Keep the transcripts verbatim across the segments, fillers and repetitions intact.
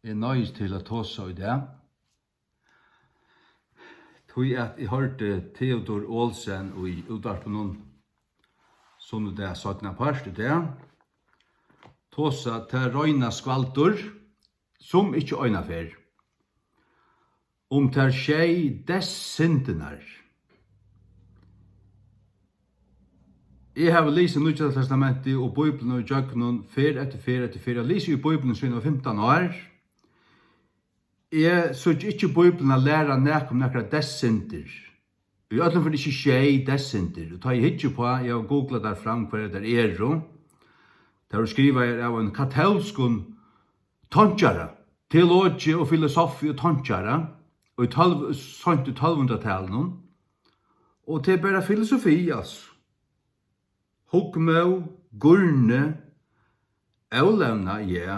Eg noyðist til at tosa í dag, tí at eg hoyrdi Theodor Olsen í útvarpinum sunnudag seinnapart í dag tosa tað reina skvaldur, sum ikki eina ferð, um tær sjey deyðssyndirnar. Eg havi lisið Nýggja Testamentið og Bíbliuna ígjøgnum ferð eftir ferð eftir ferð. Eg havi lisið í Bíbliuni síðan eg var fimtan ár. Eg síggi ikki Bíbliuna læra nakað um nakrar deyðssyndir. Í øllum førum ikki sjey deyðssyndir. Og tá eg hyggi upp á, eg havi googlað tær fram, hvørjar tær eru. Tær eru skrivaðar av einum katólskum tonkara, teologi og filosofi og tonkara, í tólv, seint í tólvhundraðtalinum, og tað er bara filosofi, altso. Hugmóð, gurnir, ólevna, ja,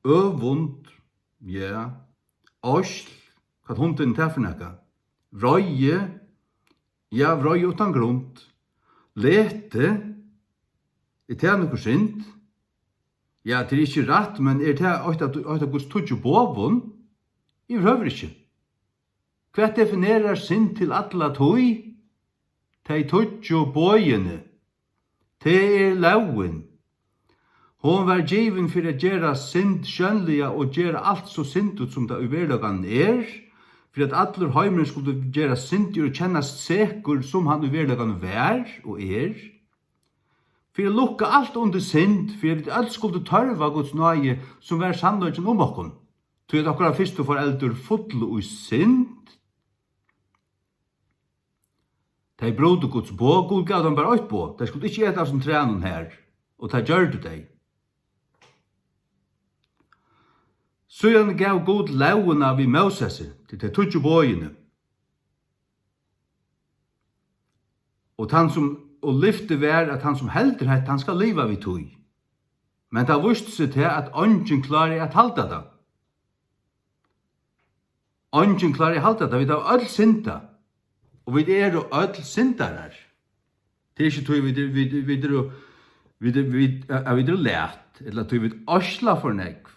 øvund, ja, oysl, hvat hundin er tað fyri nakað? Vreiði, ja, vreiði uttan grund. Leti, er tað nøkur synd? Ja, tað er ikki rætt, men er tað eitt av, eitt av Guds tíggju boðum? Yvirhøvur ikki. Hvat definerar synd til alla tíð? Tey tíggju boðini. Tað er lógin. Hon var givin fyri at gera synd sjónliga og gera alt so syndigt, sum tað í veruleikanum er, fyri at allur heimurin skuldi gerast syndigur og kennast sekur, sum hann í veruleikanum var og er. Fyri at lukka alt undir synd, fyri at vit øll skuldu tørva Guds náði, sum var sannleikin um okkum. Tí at okkara fyrstu foreldur fullu í synd, tey brutu Guds boð. Gud gav teimum bara eitt boð: tey skuldu ikki eta av hesum trænum her, og tað gjørdu tey. Síðan gav Gud lógina við Mósesi, til tey tíggju boðini. Og tann sum, og lyftið var, at tann sum heldur hetta, hann skal liva við tí. Men tað vísti seg tað, at eingin kláraði at halda tað. Eingin kláraði at halda tað. Vit hava øll syndað. Og vit eru øll syndarar. Tað er ikki tí, vit eru, vit, vit eru, vit eru, vit, at vit eru læt, ella tí vit øsla for nógv.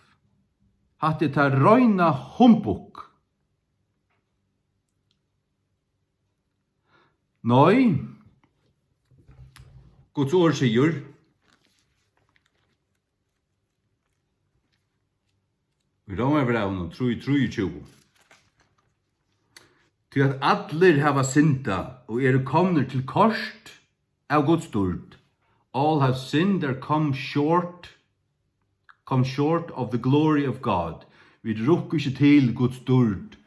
Hatta er tað reina humbug. Nei, Guds orð sigur í Rómarbrævinum trý trýogtjúgu: Tí at allir hava syndað og eru komnir til kort av Guds dýrd. All have sinned and come short, come short of the glory of God. Vit rukku ikki til Guds dýrd.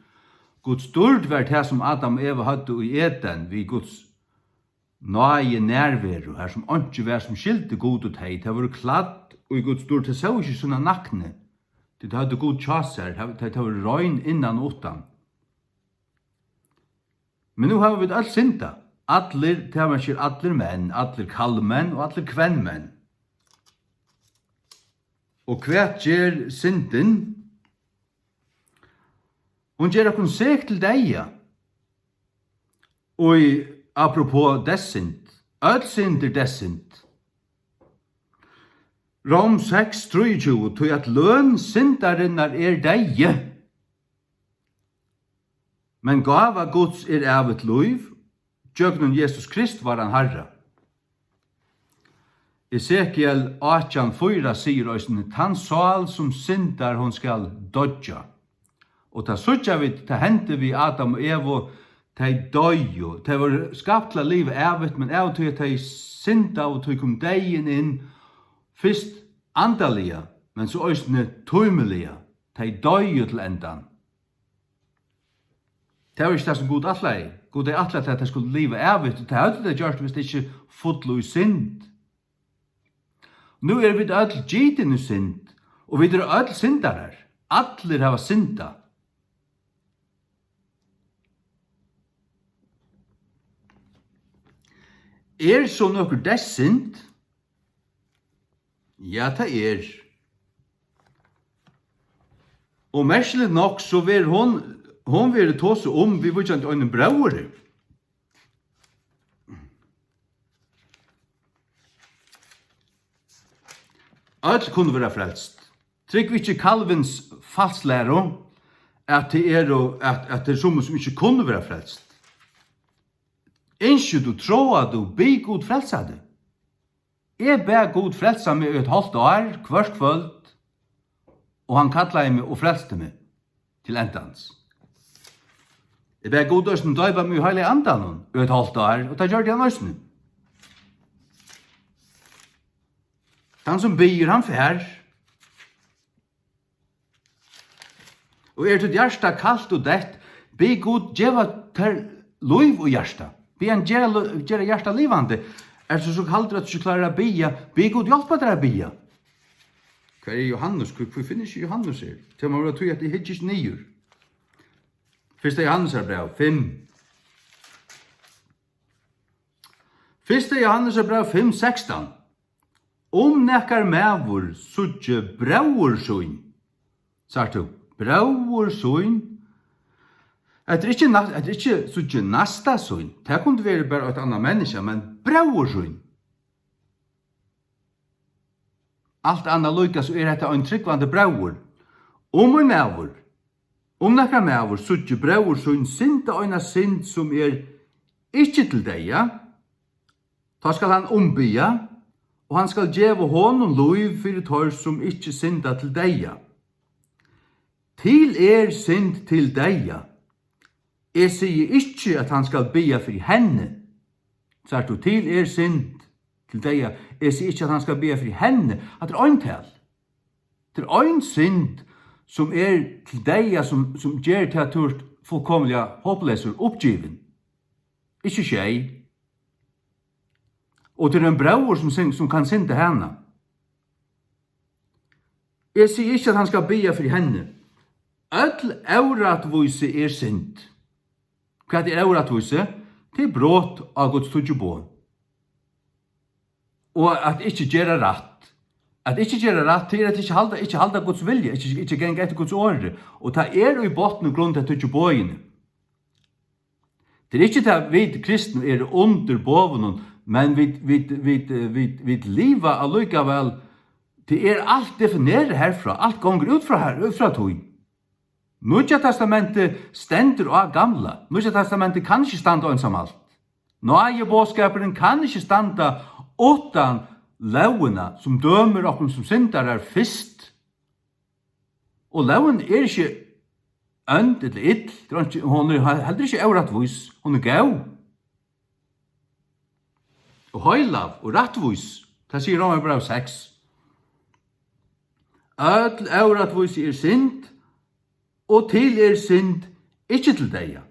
Guds dýrd var tað, sum Adam og Eva høvdu í Eden við Guds náði nærveru, har sum einki var, sum skildi Gud og tey. Tey vóru klædd í Guds dýrd. Tey sóu ikki sína naknu, tí tey høvdu Gud hjá sær. Tey, tey, tey vóru rein innan og uttan. Men nú hava vit øll syndað. Allir, tað merkir allir menn, allir kallmenn og allir kvennmenn. Og hvat ger syndin? Hon ger okkum sek til deyða. Og apropos deyðssynd, øll synd er deyðssynd. Róm seks trýogtjúgu: Tí at løn syndarinnar er deyði, men gáva Guds er ævigt lív gjøgnum Jesus Krist, vóran Harra. Esekiel átjan fýra sigur eisini: Tann sál, sum syndar, hon skal doyggja. Og tað síggja vit, tað hendi við Adam og Evu, tey doyðu. Tey vóru skapt til at liva ævigt, men av og til tey syndaðu, tí kom deyðin inn, fyrst andaliga, men so eisini tímiliga. Tey doyðu til endan. Tað var ikki tað, sum Gud ætlaði. Gud hevði ætlað, at tey skuldu liva ævigt, og tað høvdu tey gjørt, viss tey ikki fullu í synd. Nú eru vit øll gitin í synd, og vit eru øll syndarar. Allir hava syndað. Er so nøkur deyðssynd? Ja, tað er. Og merkiligt nokk, so verður hon, hon verður tosað um viðvíkjandi einum bróðri. Øll kunnu vera frelst. Trúgv ikki Kalvins falslæru, at tað eru, at, at tað er summi, sum ikki kunnu vera frelst. Ynskir tú, tráar tú, bið Gud frelsa teg. Eg bað Gud frelsa meg í eitt hálvt ár, hvørt kvøld, og hann kallaði meg og frelsti meg til endans. Eg bað Gud eisini doypa meg í Heilaga Andanum í eitt hálvt ár, og tað gjørdi hann eisini. Tann sum biður, hann fær. Og er títt hjarta kalt og deytt, bið Gud geva tær lív í hjarta. Bið hann gera, gera hjartað livandi. Ert tú so kaldur, at tú ikki klárar at biðja, bið Gud hjálpa tær at biðja. Hvar er Jóhannes? Hví, hví finn eg ikki Jóhannes her? Tað má vera tí, at eg hyggi ikki niður. Fyrsta Jóhannesarbræv fimm. Fyrsta Jóhannesarbræv fimm sekstan. Um nakar maður síggi bróður sín, sært tú, bróður sín, hetta er ikki næ-, hetta er ikki síggi næsta sín, tað kundi verið bara eitt annað menniskja, men bróður sín. Alt annað líka, so er hetta ein trúgvandi bróður. Um ein maður, um nakar maður síggi bróður sín synda eina synd, sum er ikki til deyða, tá skal hann umbiðja, og hann skal geva honum lív fyri teir, sum ikki synda til deyða. Til er synd til deyða. Eg sigi ikki, at hann skal biðja fyri henni. Sært tú, til er synd til deyða. Eg sigi ikki, at hann skal biðja fyri henni. Hatta er eintal. Tað er ein synd, sum er til deyða, sum, sum ger til, at tú ert fullkomiliga hopleysur, uppgivin. Ikki sjey. Og til ein bróður, sum syn-, sum kann synda hana. Eg sigi ikki, at hann skal biðja fyri henni. Øll órættvísi er synd. Hvat er órættvísi? Tað er brot á Guds tíggju boð. Og at ikki gera rætt. At ikki gera rætt, tað er at ikki halda, ikki halda Guds vilja, ikki, ikki ganga eftir Guds orði. Og tað er í botn og grund tey tíggju boðini. Tað er ikki tað, vit kristnu eru undir boðunum, men vit, vit, vit, eh, vit, vit liva allíkavæl. Tað er alt definerað herfrá, alt gongur út frá her, út frá tí. Nýggja testamentið stendur á gamla. Nýggja testamentið kann ikki standa einsamalt. Náðiboðskapurin kann ikki standa uttan lógina, sum dømir okkum sum syndarar fyrst. Og lógin er ikki ónd ella ill, tað er einki, hon er he-, heldur ikki órættvís, hon er góð. Og heilag og rættvís, tað sigur Rómarbræv seks. Øll órættvísi er synd, og til er synd ikki til deyða.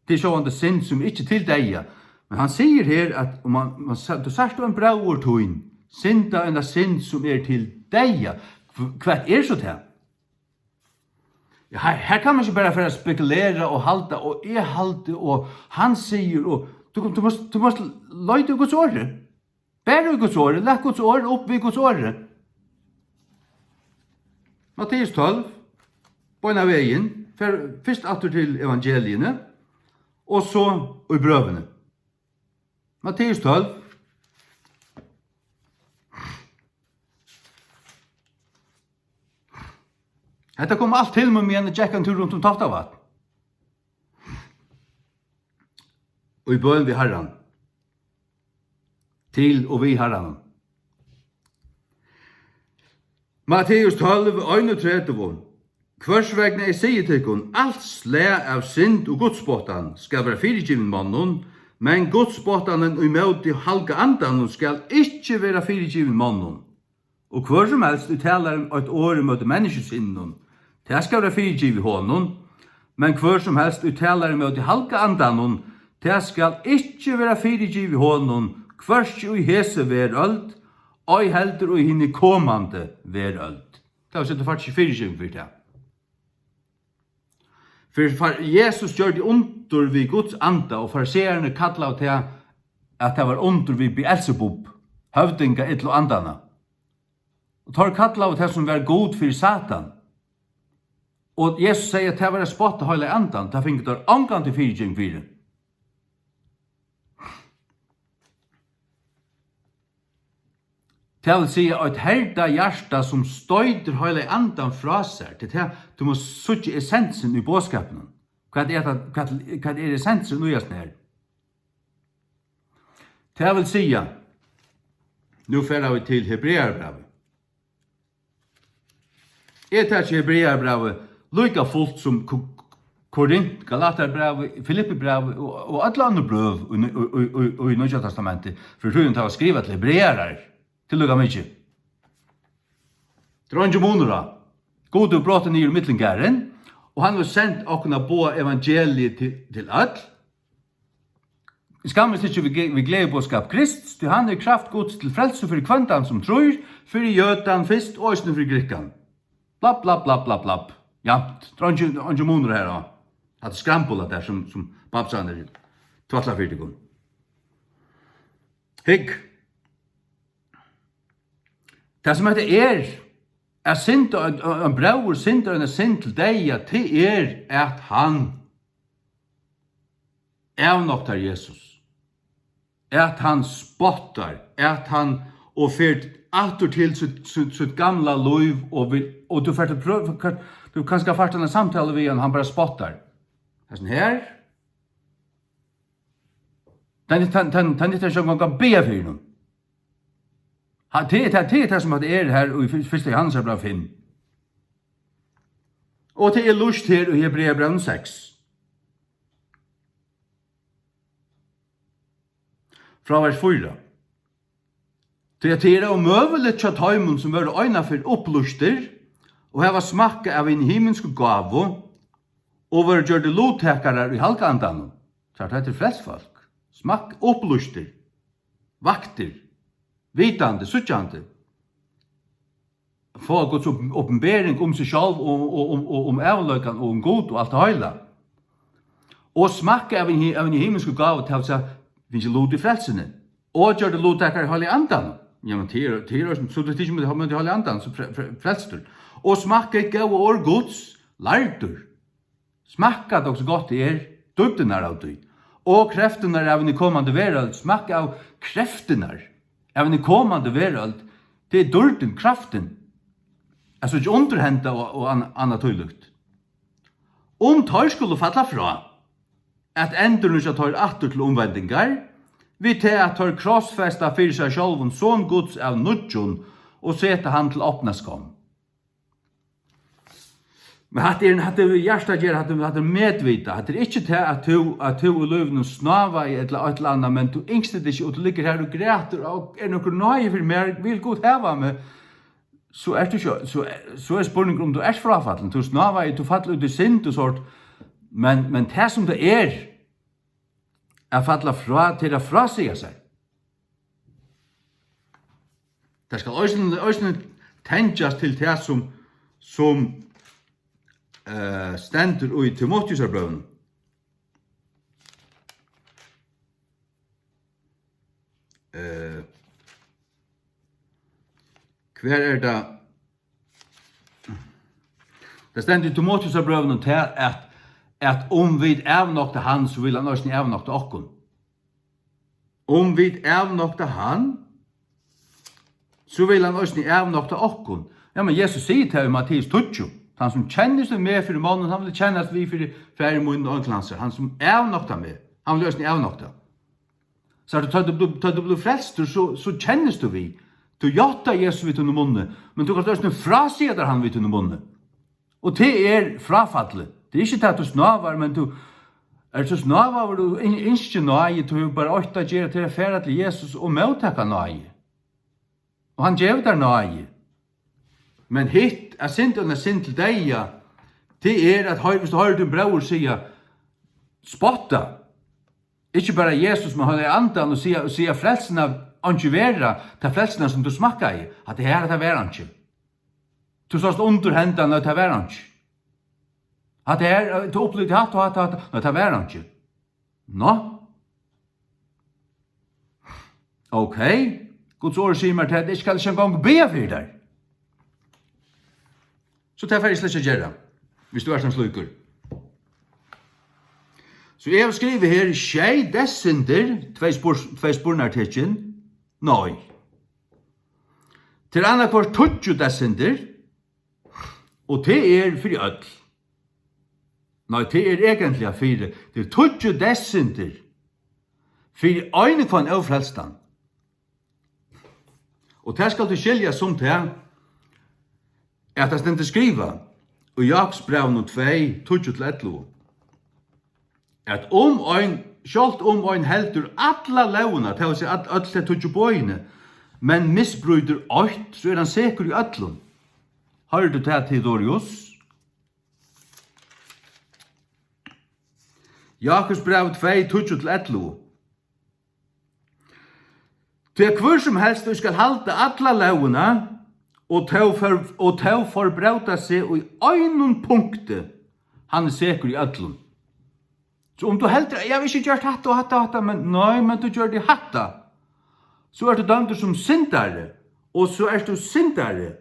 Tað er sjálvandi synd, sum er ikki til deyða. Men hann sigur her, at um man, man, sa-, tú sært ein bróður tín synda eina synd, sum er til deyða. Hv-, hvat er so tað? Ja, her, her kann man ikki bara fara at spekulera og halda, og eg haldi, og hann sigur, og tú, tú mást, tú mást leita í Guds orði. Bara í Guds orði, lat Guds orð upp við Guds orði. Matteus tólv, beinan vegin, fer fyrst aftur til evangeliini, og so í brøvini. Matteus tólv. Hetta kom alt til mín, meðan eg gekk ein túr runt um Toftavatn. Og í bøn við Harran. Til og við Harran. Matteus tólv, einogtretivu. Hvørs vegna eg sigi tykkum, alt slag av synd og gudsspottan skal vera fyrigivin monnum, men gudsspottan ímóti halga andanum skal ikki vera fyrigivin monnum. Og hvør sum helst, ið talar eitt orð ímóti menniskjusyninum, tað skal vera fyrigivið honum, men hvør sum helst, ið talar ímóti halga andanum, tað skal ikki vera fyrigivið honum, hvørki í hesi verøld, ei heldur í hini komandi verøld. Tað vil siga, tú fært ikki fyrigeving fyri tað. Fyri far-, Jesus gjørdi undur við Guds anda, og fariseararnir kallaðu tað, at tað var undur við Beelzebub, høvdinga illu andanna. Og teir kallaðu tað, sum var Gud, fyri Satan. Og Jesus segði, at tað var at spotta heilaga andan, tað fingu teir ongantíð fyrigeving fyri. Tað vil siga, eitt herda hjarta, sum stoytir Heilaga Andan frá sær. Tað er tað, tú mást síggja essensin í boðskapinum. Hvat er tað, hvat, hvat er essensin í hasum her? Tað vil siga, nú fara vit til Hebrearabrævið. Eg taki Hebrearabrævið líka fult sum Ko-, Korint, Galatarabrævið, Filippibrævið og, og øll onnur brøv í, í, í, í, í Nýggja Testamenti, fyri tí tað var skrivað til hebrearar, tað er líka mikið. Tað er eingin munur á. Gud hevur brotið niður í millumgarðin, og hann hevur sent okkum at boða evangeliið til, til øll. Skammist ikki við, við gleðiboðskap Krists, tí hann er kraft Guds til frelsu fyri hvønn tann, sum trýr, fyri jødan fyrst og eisini fyri grikkan. Blabb, blabb, blabb, blabb, blabb. Ja, tað er eingin, eingin munur her á. Hatta skrambula der, sum, sum babsan er tvætla fyri tykkum. Hygg. Tað, sum hetta er, at synda, ein, ein bróðir syndar eina synd til deyða, tað er, at hann avnoktar Jesus, at hann spottar, at hann og fer aftur til sítt, sítt, sítt gamla lív og vil, og tú fert at prøva, tú kanska fært eina samtalu við hann, hann bara spottar. Hesin her, tann, tann, tann, tann, tann, tann, tann, biðja fyri honum. Ha, tað er tað, tað er tað, sum at er her í fyrsta Jóhannesarbræv fimm. Og tað er lýst her í Hebrearabrævinum seks. Frá vers fýra. Tí at tað er ómøguligt hjá teimum, sum vóru einaferð upplýstir og hava smakkað av hini himinsku gávu og vóru gjørdir luttakarar í Halga Andanum. Sært, hetta er frelst fólk. Smakk, upplýstir, vaktir, vitandi, síggjandi. Fáa Guds op-, opinbering um seg sjálv og, og, og, og um ævinleikan og um Gud og alt tað heila. Og smakka av hini, av hini himinsku gávu, tað vil siga, fingið lut í frelsuni. Og gjørdir luttakarar í Heilaga Andanum. Jamen, tað er, tað er eisini, so tú tikið við, við Heilaga Andanum, so fre-, fre-, frelstur. Og smakka góðu orð Guds, lærdur. Smakka, tað hvussu gott er, dýrdirnar av tí. Og kreftirnar av hini komandi verøld, smakka av kreftirnar av hini komandi verøld, tað er dýrdin, kraftin. Altso, ikki undur henda og, og ann-, annað tílíkt. Um teir skulu falla frá, at endurnýggja teir aftur til umvendingar, við tað at teir krossfesta fyri sær sjálvum Son Guds av nýggjum og seta hann til opna skomm. Men hatta er, hatta er hjartagera, hatta er, hatta er medvita. Hatta er ikki tað, at tú, at tú í lívinum snávaði ella eitt ella annað, men tú ynskti teg ikki, og tú liggur her og grætur, og er nøkur náði fyri mær, vil Gud hava meg, so ert tú ikki, so, so er spurningur um tú ert fráfallin. Tú snávaði, tú fall út í synd og sort, men, men tað sum tað er, at falla frá, til at frásiga sær. Tað skal eisini, eisini tengjast til tað, sum, sum, eh, stendur í Timoteusarbrævinum. Eh, hvar er tað? Tað stendur í Timoteusarbrævinum tað, at, at um vit avnokta hann, so vil hann eisini avnokta okkum. Um vit avnokta hann, so vil hann eisini avnokta okkum. Ja, men Jesus sigur tað í Matteus tíggju: Tann sum kennist við meg fyri monnum, hann vil kennast við fyri Faðir mín og ongum hansara. Hann sum avnoktar meg, hann vil eisini avnokta. So at tá tú, tá tú blívur frelstur, so, so kennist tú við. Tú játtar Jesus við tínum munni, men tú kanst eisini frásiga tær hann við tínum munni. Og tað er fráfallið. Tað er ikki tað, at tú snávar, men tú ert so snávaður, tú yn-, ynskir náði, tú hevur bara eitt at gera, tað er at fara til Jesus og móttaka náði. Og hann gevur tær náði. Men hitt, at synda eina synd til deyða, tað er at hoyr-, viss tú hoyrir tín bróður siga, spotta, ikki bara Jesus, men Heilaga Andan, og siga, og siga frelsuna einki verða, ta frelsuna sum tú smakkaði, at tað her, at tað var einki. Tú sást undur hendan, og tað var einki. At tað her, tú upplivdi hatta og hatta, hatta, men tað var einki. Nå? Ok. Guds orð sigur mær, at eg skal ikki eingong biðja fyri tær. So tað fari eg slett ikki at gera, viss tú ert ein slíkur. So eg havi skrivað her, sjey deyðssyndir, tvey spurs-, tvey spurnartekin, nei. Tað er annaðhvørt tíggju desintur, og tað er fyri øll. Nei, tað er eigentliga fyri, tað er tíggju desintur fyri ein og hvønn ófrelstan. Og tað skal tú skilja sum tað, at tað stendur skrivað í Jákupsbrævinum tvey, tíggju til ellivu, at um ein, sjálvt um ein heldur alla lógina, tað vil siga, øll, øll tey tíggju boðini, men misbrýtur eitt, so er hann sekur í øllum. Hoyrir tú tað, Theodorius? Jákupsbræv tvey, tíggju til ellivu. Tí at hvør sum helst, ið skal halda alla lógina, og tó for-, og tó forbróta seg í einum punkti, hann er sekur í øllum. So um tú heldur, "Eg havi ikki gjørt hatta og hatta og hatta," men nei, men tú gjørdi hatta, so ert tú dømdur sum syndari, og so ert tú syndari,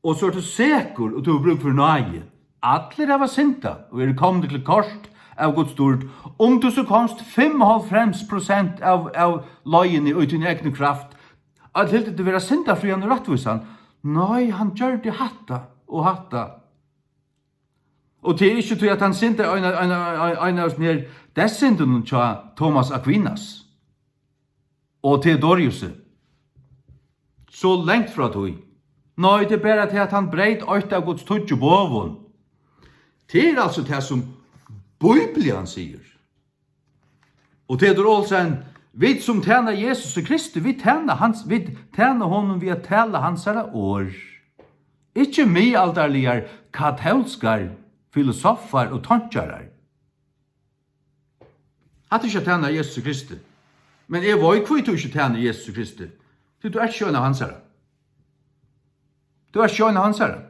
og so ert tú sekur, og tú hevur brúk fyri náði. Allir hava syndað og eru komnir til kort av Guds dýrd. Um tú so komst fimmoghálvfems prosent av, av leiðini í tíni egnu kraft, at hildu tú vera syndafrían og rættvísan. Nei, hann gjørdi hatta og hatta. Og tað er ikki tí, at hann syndaði ein, ein, ein, ein av hesum her desintunum hjá Thomas Aquinas og Theodoriusi. So langt frá tí. Nei, tað er bara tað, at hann breyt eitt av Guds tíggju boðum. Tað er altso tað, sum Biblian sigur. Og Theodor Olsen, vit sum tæna Jesus Kristi, vit tæna hans, vit tæna honum við at tala hansara orð. Ikki miðaldarligar katólskar filosofar og tonkjarar. Hatta er ikki at tæna Jesus Kristi. Men eg veit, hví tú ikki tænir Jesus Kristi. Tí tú ert ikki ein av hansara. Tú ert ikki ein av hansara.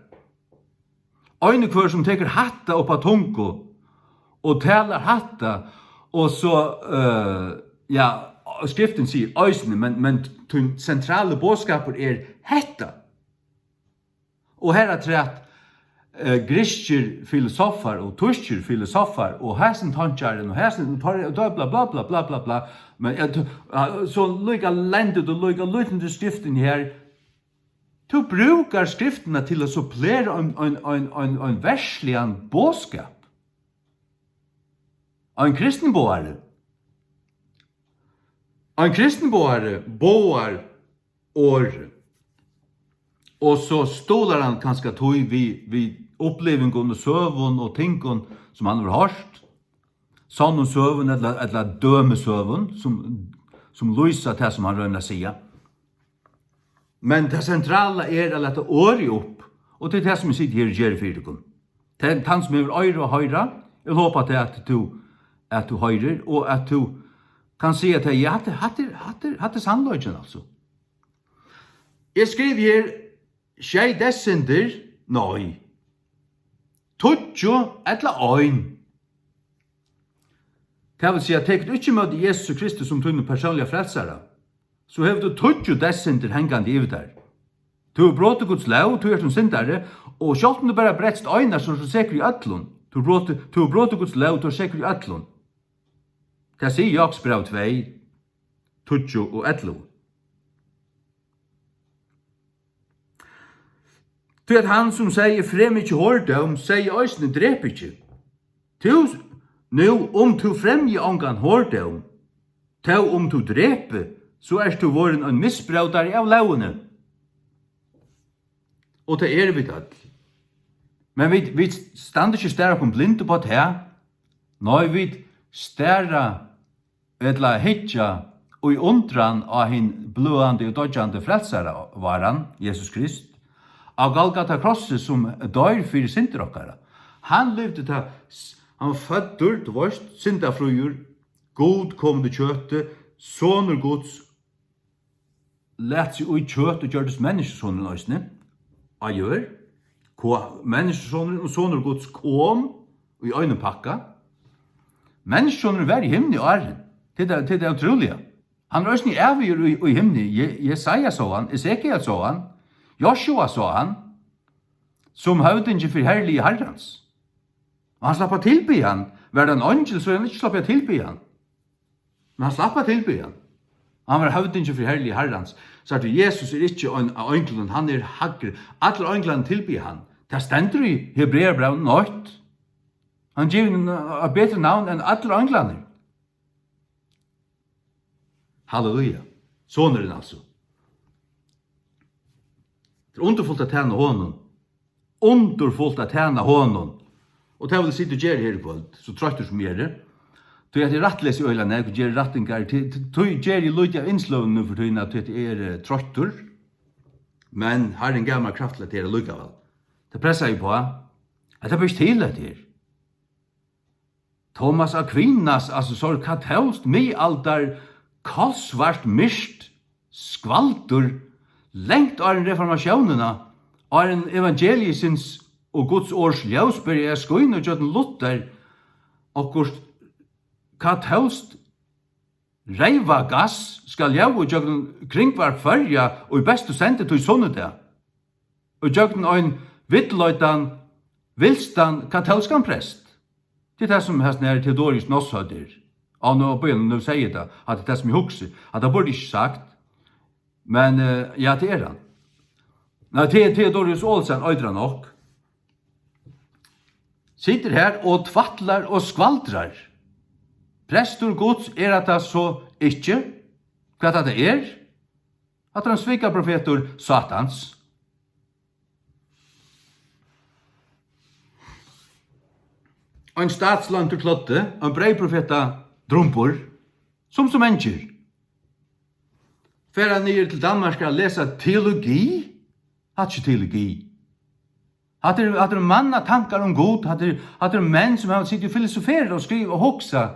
Ein og hvør sum tekur hatta upp á tungu og talar hatta, og so, eh, ja, skriftin sigur eisini, men, men tín sentrali boðskapur er hetta. Og her afturat, eh, grikskir filosofar og týskir filosofar og hasin tonkjarin og hasin og teir, og bla, bla, bla, bla, bla, bla. Men eg t-, ja, so líka lendigt og líka lítið til skriftin her. Tú brúkar skriftina til at supplera ein, ein, ein, ein, ein verðsligan boðskap. Ein kristin boðari. Ein kristin boðari boðar orðið. Og so stuðlar hann kanska tí við, við upplivingum og søgum og tingum, sum hann hevur hoyrt. Sannum søgum ella, ella dømisøgum, sum, sum lýsa tað, sum hann roynir at siga. Men tað sentrala er at lata orðið upp, og tað er tað, sum eg siti her og geri fyri tykkum. Tann, tann sum hevur oyru at hoyra, eg vil hopa tað, at tú, at tú hoyrir, og at tú kann siga tað, ja, hatta, hatta er, hatta er, hatta er sannleikin, altso. Eg skrivi her sjey desintir, nei. Tíggju ella ein. Tað vil siga, tekur tú ikki ímóti Jesusi Kristi sum tínum persónliga frelsara, so hevur tú tíggju desintir hangandi yvir tær. Tú hevur brotið Guds lóg, tú ert ein syndari, og sjálvt um tú bara bretst einar, so ert tú sekur í øllum. Tú hevur brotið, tú hevur brotið Guds lóg, tú ert sekur í øllum. Tað sigur Jákupsbræv tvey, tíggju og ellivu. Tí at hann, sum segði: "Frem ikki hordóm," segði eisini: "Drep ikki." Tú, nú, um tú fremji ongan hordóm, tó um tú drepi, so ert tú vorðin ein misbrótari av lógini. Og tað eru vit øll. Men vit, vit standa ikki og stara okkum blind upp á tað. Nei, vit stara ella hyggja í undran á hin bløðandi og doyggjandi frelsara, var hann, Jesus Krist, á Golgata krossi, sum doyr fyri syndir okkara. Hann livdi tað, hann var føddur, tú veist, syndafríur, Gud komin í kjøti, sonur Guds, læt seg í kjøt og gjørdist menniskjusonurin eisini á jørð. Ko-, menniskjusonurin og sonur Guds kom í einum pakka. Menniskjusonurin var í himni áðrenn. Tað er, tað er ótrúliga. Hann er eisini ævigur í, í himni. Je-, Jesaja sá hann, Esekiel sá hann, Joshua sá hann, sum høvdingi fyri herligi Harrans. Og hann slapp at tilbiðja hann. Var tað ein eingil, so hevði hann ikki sloppið at tilbiðja hann. Men hann slapp at tilbiðja hann. Hann var høvdingi fyri herligi Harrans. Sært tú, Jesus er ikki ein av einglunum, hann er hægri. Allir einglarnir tilbiðja hann. Tað stendur í Hebrearabrævinum eitt. Hann gevur ein, eitt betri navn enn allir einglarnir. Halleluja. Sonurin, altso. Tað er undurfult at tæna honum. Undurfult at tæna honum. Og tað vil eg siga, tú ger her í kvøld, so troyttur sum eg eri. Tí at eg rættlesi øgiliga nógv, geri rættingar, tí, tí, tí geri eg lítið av innsløgum nú fyri tíðina, tí at eg eri, eh, troyttur. Men Harrin gav mær kraft til at gera allíkavæl. Tað pressaði eg uppá. At tað ber ikki til, hetta her. Thomas Aquinas, altso, so er katólskt miðaldar, kolsvart, myrkt skvaldur, langt áðrenn reformatiónina, áðrenn evangeliisins og Guds orðs ljós byrjaði at skína gjøgnum Luther, okkurt katólskt reyvagass skal ljóða gjøgnum Kringvarp Føroya í bestu senditíð sunnudag. Og gjøgnum ein villleitan, vilstan katólskan prest. Tað er tað, sum hasin her Theodorus Noss høvd er. Á, nú, bíða, nú sigi eg tað, at tað er tað, sum eg hugsi, at tað burdi eg ikki sagt. Men, eh, ja, tað er hann. Nei, Te-, Theodorus Olsen, eitur hann nokk. Situr her og tvætlar og skvaldrar. Prestur Guds, er hatta so ikki, hvat hatta er? Hatta er ein svikaprofetur Satans. Ein statsløntur kloddi, ein breyðprofeta drumbur, sum so mangir. Fara niður til Danmarkar at lesa teologi? Hatta er ikki teologi. Hatta er, hatta er mannatankar um Gud. Hatta er, hatta er menn, sum hava sitið og filosoferað og skrivað og hugsað.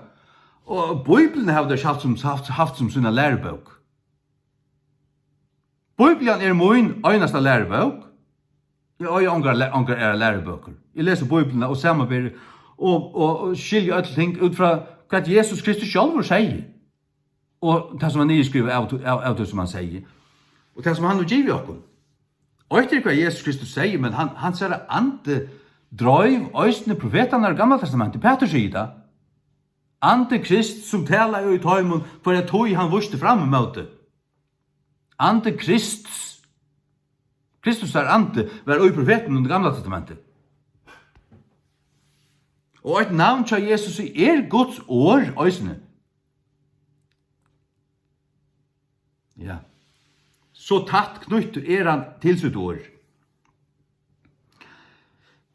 Og Bíbliuna hava teir havt sum, havt, havt sum sína lærubók. Bíblian er mín einasta lærubók. Eg eigi ongar læ-, ongar aðrar lærubøkur. Eg lesi Bíbliuna og samanberi og, og, og skilji øll ting út frá, hvat Jesus Kristus sjálvur segði. Og tað, sum var niðurskrivað av, av, av tí, sum hann segði. Og tað, sum hann hevur givið okkum. Eitt er, hvat Jesus Kristus segði, men hann, hansara andi dreiv eisini profetarnar í Gamla Testamenti. Pætur sigur tað. Andi Krists, sum talaði í teimum, hvørja tíð hann vísti fram ímóti. Andi Krists, Kristusar andi var í profetunum í Gamla Testamenti. Og eitt navn hjá Jesusi er Guds orð eisini. Ja. So tætt knýttur er hann til sítt orð.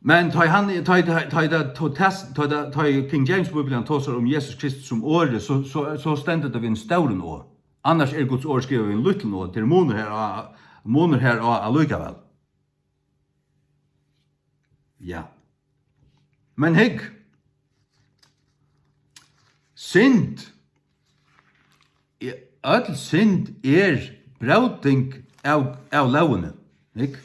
Men tá ið hann, tá ið, tá ið, tá ið, tá ið, tá ið King James Bíblian tosar um Jesus Kristus sum orðið, so, so, so stendur tað við einum stórum O. Annars er Guds orð skrivað við einum lítlum O. Tað er munur har á, munur har á allíkavæl. Ja. Men hygg, synd, øll synd er bróting av, av lógini. Hygg.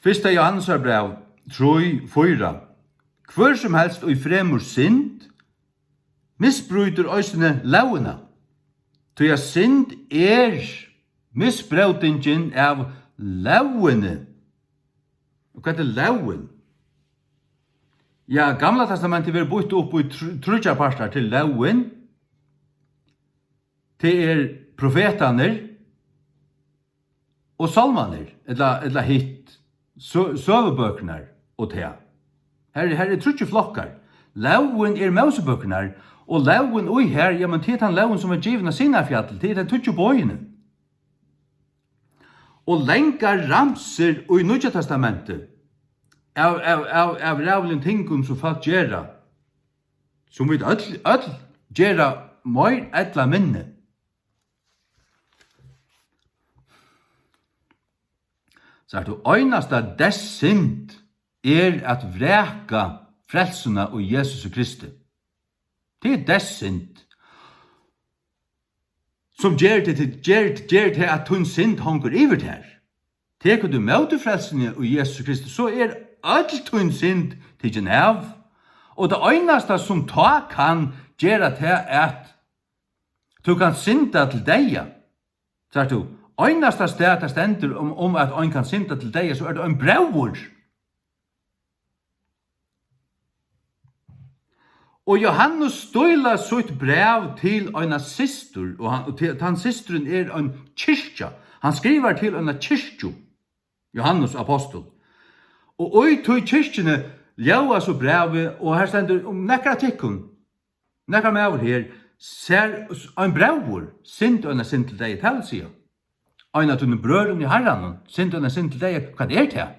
Fyrsta Jóhannesar bræv trý fýra. Hvør sum helst, ið fremur synd, misbrýtur eisini lógina, tí at synd er misbrótingin av lógini. Og hvat er lógin? Ja, Gamla Testamentið verður býtt upp í tr-, tríggjar partar til lógin. Tað er profetarnir, og sálmarnir, ella, ella hitt, sø-, søgubøkurnar og tað. Her, her eru tríggir flokkar. Lógin er Mósebøkurnar, og lógin í her, jamen, tað er tann lógin, sum var givin á Sinai-fjalli, tað er tey tíggju boðini. Og langar ramsur í Nýggja Testamenti av, av, av, av ræðuligum tingum, sum fólk gera, sum vit øll, øll gera meir ella minni. Sært tú, einasta deyðssynd er at vraka frelsuna í Jesusi Kristi. Tað er deyðssynd, sum ger teg til, ger, ger teg, at tín synd hongur yvir tær. Tekur tú móti frelsuni í Jesusi Kristi, so er øll tín synd tikin av. Og tað einasta, sum tá kann gera tað, at tú kanst synda til deyða. Sært tú, einasta stað tað stendur um, um at ein kann synda til deyða, so er tað ein bróðir. Og Jóhannes stílar sítt bræv til eina systur, og hann, og til, tann systurin er ein kirkja. Hann skrivar til eina kirkju, Jóhannes ápostul. Og í tí kirkjuni ljóðar so brævið, og her stendur: Um nakar av tykkum, nakar maður her, sær ein bróður synd eina synd til dagin, tað vil siga, ein av tínum brøðrum í Harranum synd eina synd til dagin, hvat er tað?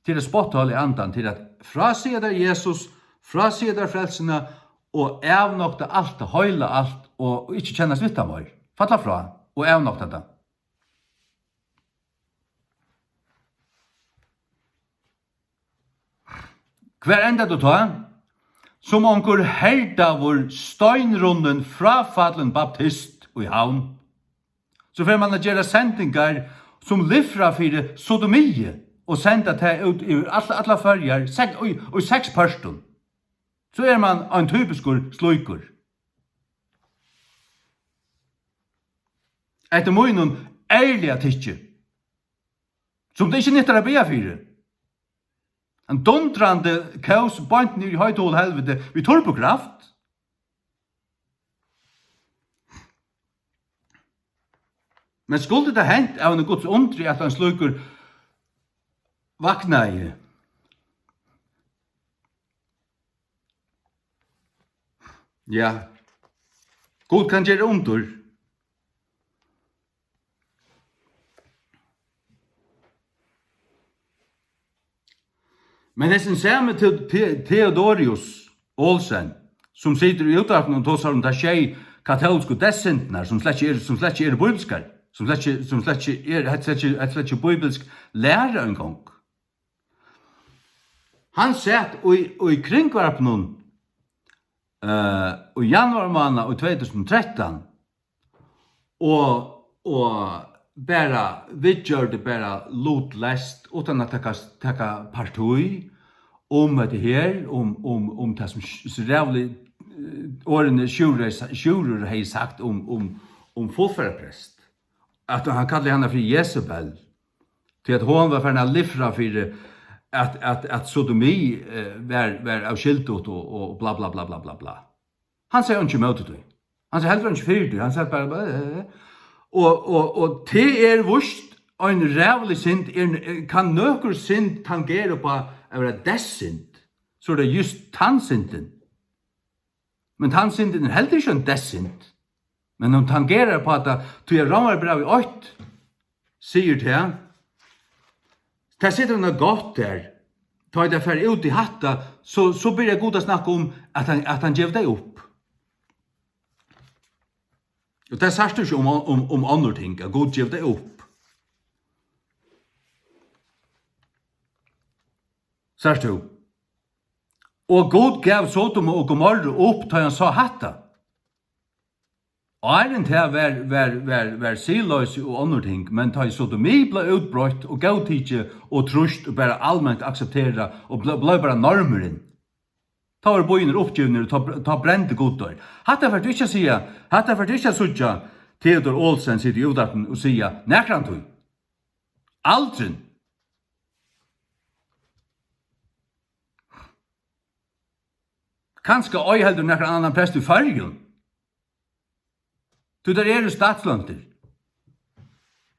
Til at spotta Heilaga Andan, til at frásiga tær Jesus, frásiga tær frelsuna og avnokta alt, heila alt og ikki kennast við tað meir. Falla frá og avnokta tað. Hvar endar tú tá? Sum onkur herdaður, steinrunnin, fráfallin baptist í Havn. So fer mann at gera sendingar sum lifra fyri sodomi og senda tað út yvir all, allar Føroyar, sek-, í, í seks pørtum. So er mann ein typiskur slíkur. Eftir mínum ærliga tykki, sum tað ikki nyttar at biðja fyri. Ein dundrandi kós beint niður í heita hol helviti við turbokraft. Men skuldi tað hent av einum Guds undri, at ein slíkur vaknaði? Ja, Gud kann gera undur. Men hesin sami Te-, Te-, Theodorius Olsen, sum situr í útvarpinum og tosar um tær sjey katólsku deyðssyndirnar, sum slett ikki eru, sum slett ikki eru bíbilskar, sum slett ikki, sum slett ikki er, hetta er slett ikki, hetta er slett ikki bíbilsk læra eingong. Hann sat í, í Kringvarpinum, eh, í januar mánað í tvey túsund og trettan, og, og bara viðgjørdi bara lutleyst, uttan at taka, taka partí um hetta her, um, um, um tað sum s-, s-, ræðuliga, eh, orðini Sjúrður, Sjúrður hevði sagt um, um, um fullferðarprest. At hann kallaði hana fyri Jesebel, tí at hon var farin at lifra fyri at, at, at sodomi, eh, var, var óskyldut og, og bla, bla, bla, bla, bla, bla. Hann segði einki ímóti tí. Hann segði heldur einki fyri tí. Hann segði bara, bara, eh, eh. Og, og, og tað er víst ein ræðulig synd, er, kann nøkur synd tangera upp á at vera deyðssynd, so er tað júst tann syndin. Men tann syndin er heldur ikki ein deyðssynd. Men hon tangerar upp á tað, tí at Rómarbrævið eitt sigur tað, tað situr nokk gott har. Tá ið tað fer út í hatta, so, so byrjar Gud at snakka um, at hann, at hann gevur tey upp. Og tað sært tú ikki um, um, um onnur ting, at Gud gevur tey upp. Sært tú? Og Gud gav Sodom og Gomorru upp, tá hann sá hatta. Áðrenn tað var, var, var, var siðloysi og onnur ting, men tá ið sodomi bleiv útbreitt og góðtikið og trýst og bara alment aksepterað og ble-, bleiv bara normurin, tá vóru býirnir uppgivnir og tá, tá brendi Gud teir. Hatta fert tú ikki at siga, hatta fert tú ikki at síggja Theodor Olsen sita í útvarpinum og siga nakrantíð. Aldrin. Kanska ei heldur nakran annan prest í Føroyum. Tí teir eru statsløntir.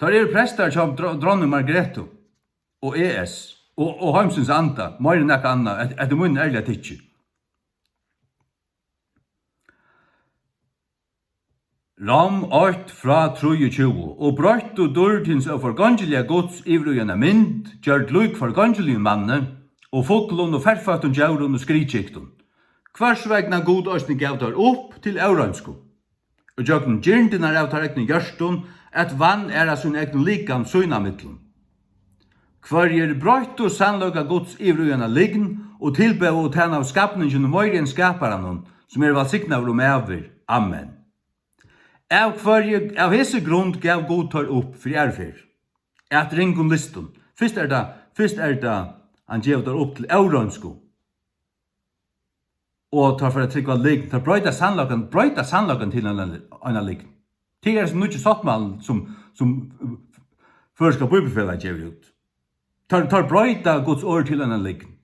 Teir eru prestar hjá dro-, dronning Margrethu og E S og, og heimsins anda, meira enn nakað annað, et-, eftir mínum ærliga tykki. Rom eitt frá trýogtjúgu: Og broyttu dýrd hins óforgongiliga Guds yvir í eina mynd, gjørd lík forgongiligum manni, og fuglum og ferføttum djórum og skriðkyktum, hvørs vegna Gud eisini gav teir upp til óreinsku, og gjøgnum girndirnar av teir egnu hjørtum, at vanæra sín egnu likam sín á millum. Hvørjir broyttu sannleika Guds yvir í eina lygn, og tilbóðu og tænaðu skapninginum meiri enn skaparanum, sum er vælsignaður um ævir. Amen. Av hvørji, av hesi grund gav Gud teir upp fyri aðru ferð, at ringum lystum. Fyrst er tað, fyrst er tað, hann gevur teir upp til óreinsku. Og teir fara at trúgva lygn. Teir broyta sannleikan, broyta sannleikan til eina, eina lygn. Tað er hesin nýggi sáttmálin, sum, sum, uh, Føroyska Bíbliufelagið gevur út. Teir, teir broyta Guds orð til eina lygn.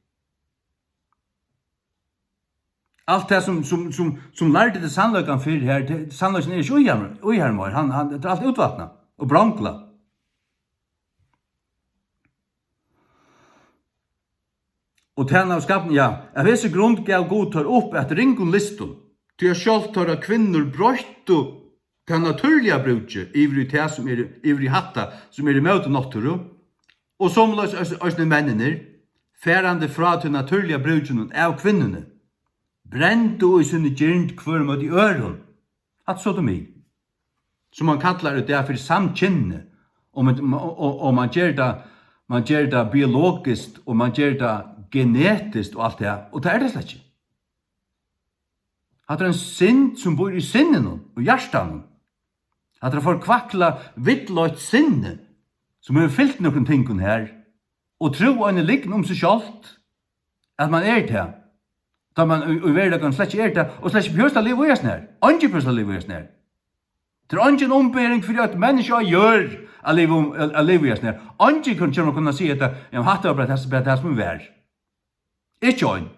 Alt tað sum, sum, sum, sum lærdi til sannleikan fyrr her, tað, sannleikin er ikki í honum, í honum meir. Hann, hann, tað er alt útvatnað og bronglað. Og tæna av skapni, ja, av hesi grund gav Gud teir upp at ringum lystum, tí at sjálvt teirra kvinnur broyttu tað natúrliga brúkið yvir í tað, sum er, yvir í hatta, sum er ímóti náttúru, og somuleiðis eis-, eisini menninir, farandi frá tí natúrliga brúkinum av kvinnuni, brendu í síni girnd hvør móti øðrum. Hatta er sodomi, sum man kallar í dag fyri samkynni, og man, og, og, og man ger tað, man ger tað biologiskt, og man ger tað genetiskt og alt tað, og tað er tað slett ikki. Hatta er ein synd, sum býr í sinninum og hjartanum. Hatta er forkvaklað, villleitt sinni, sum hevur fylgt nøkrum tingum her, og trúð eini lygn um seg sjálvt, at man er tað, tá man í, í veruleikanum slett ikki er tað, og slett ikki behøvist at liva í hesum her. Eingin behøvist at liva í hesum her. Tað er eingin umbering fyri eitt menniskja á jørð at liva um, at, at liva í hesum her. Eingin kann, kemur at kunna siga hetta, ja, men hatta var bara tað, bara tað, sum var. Ikki ein.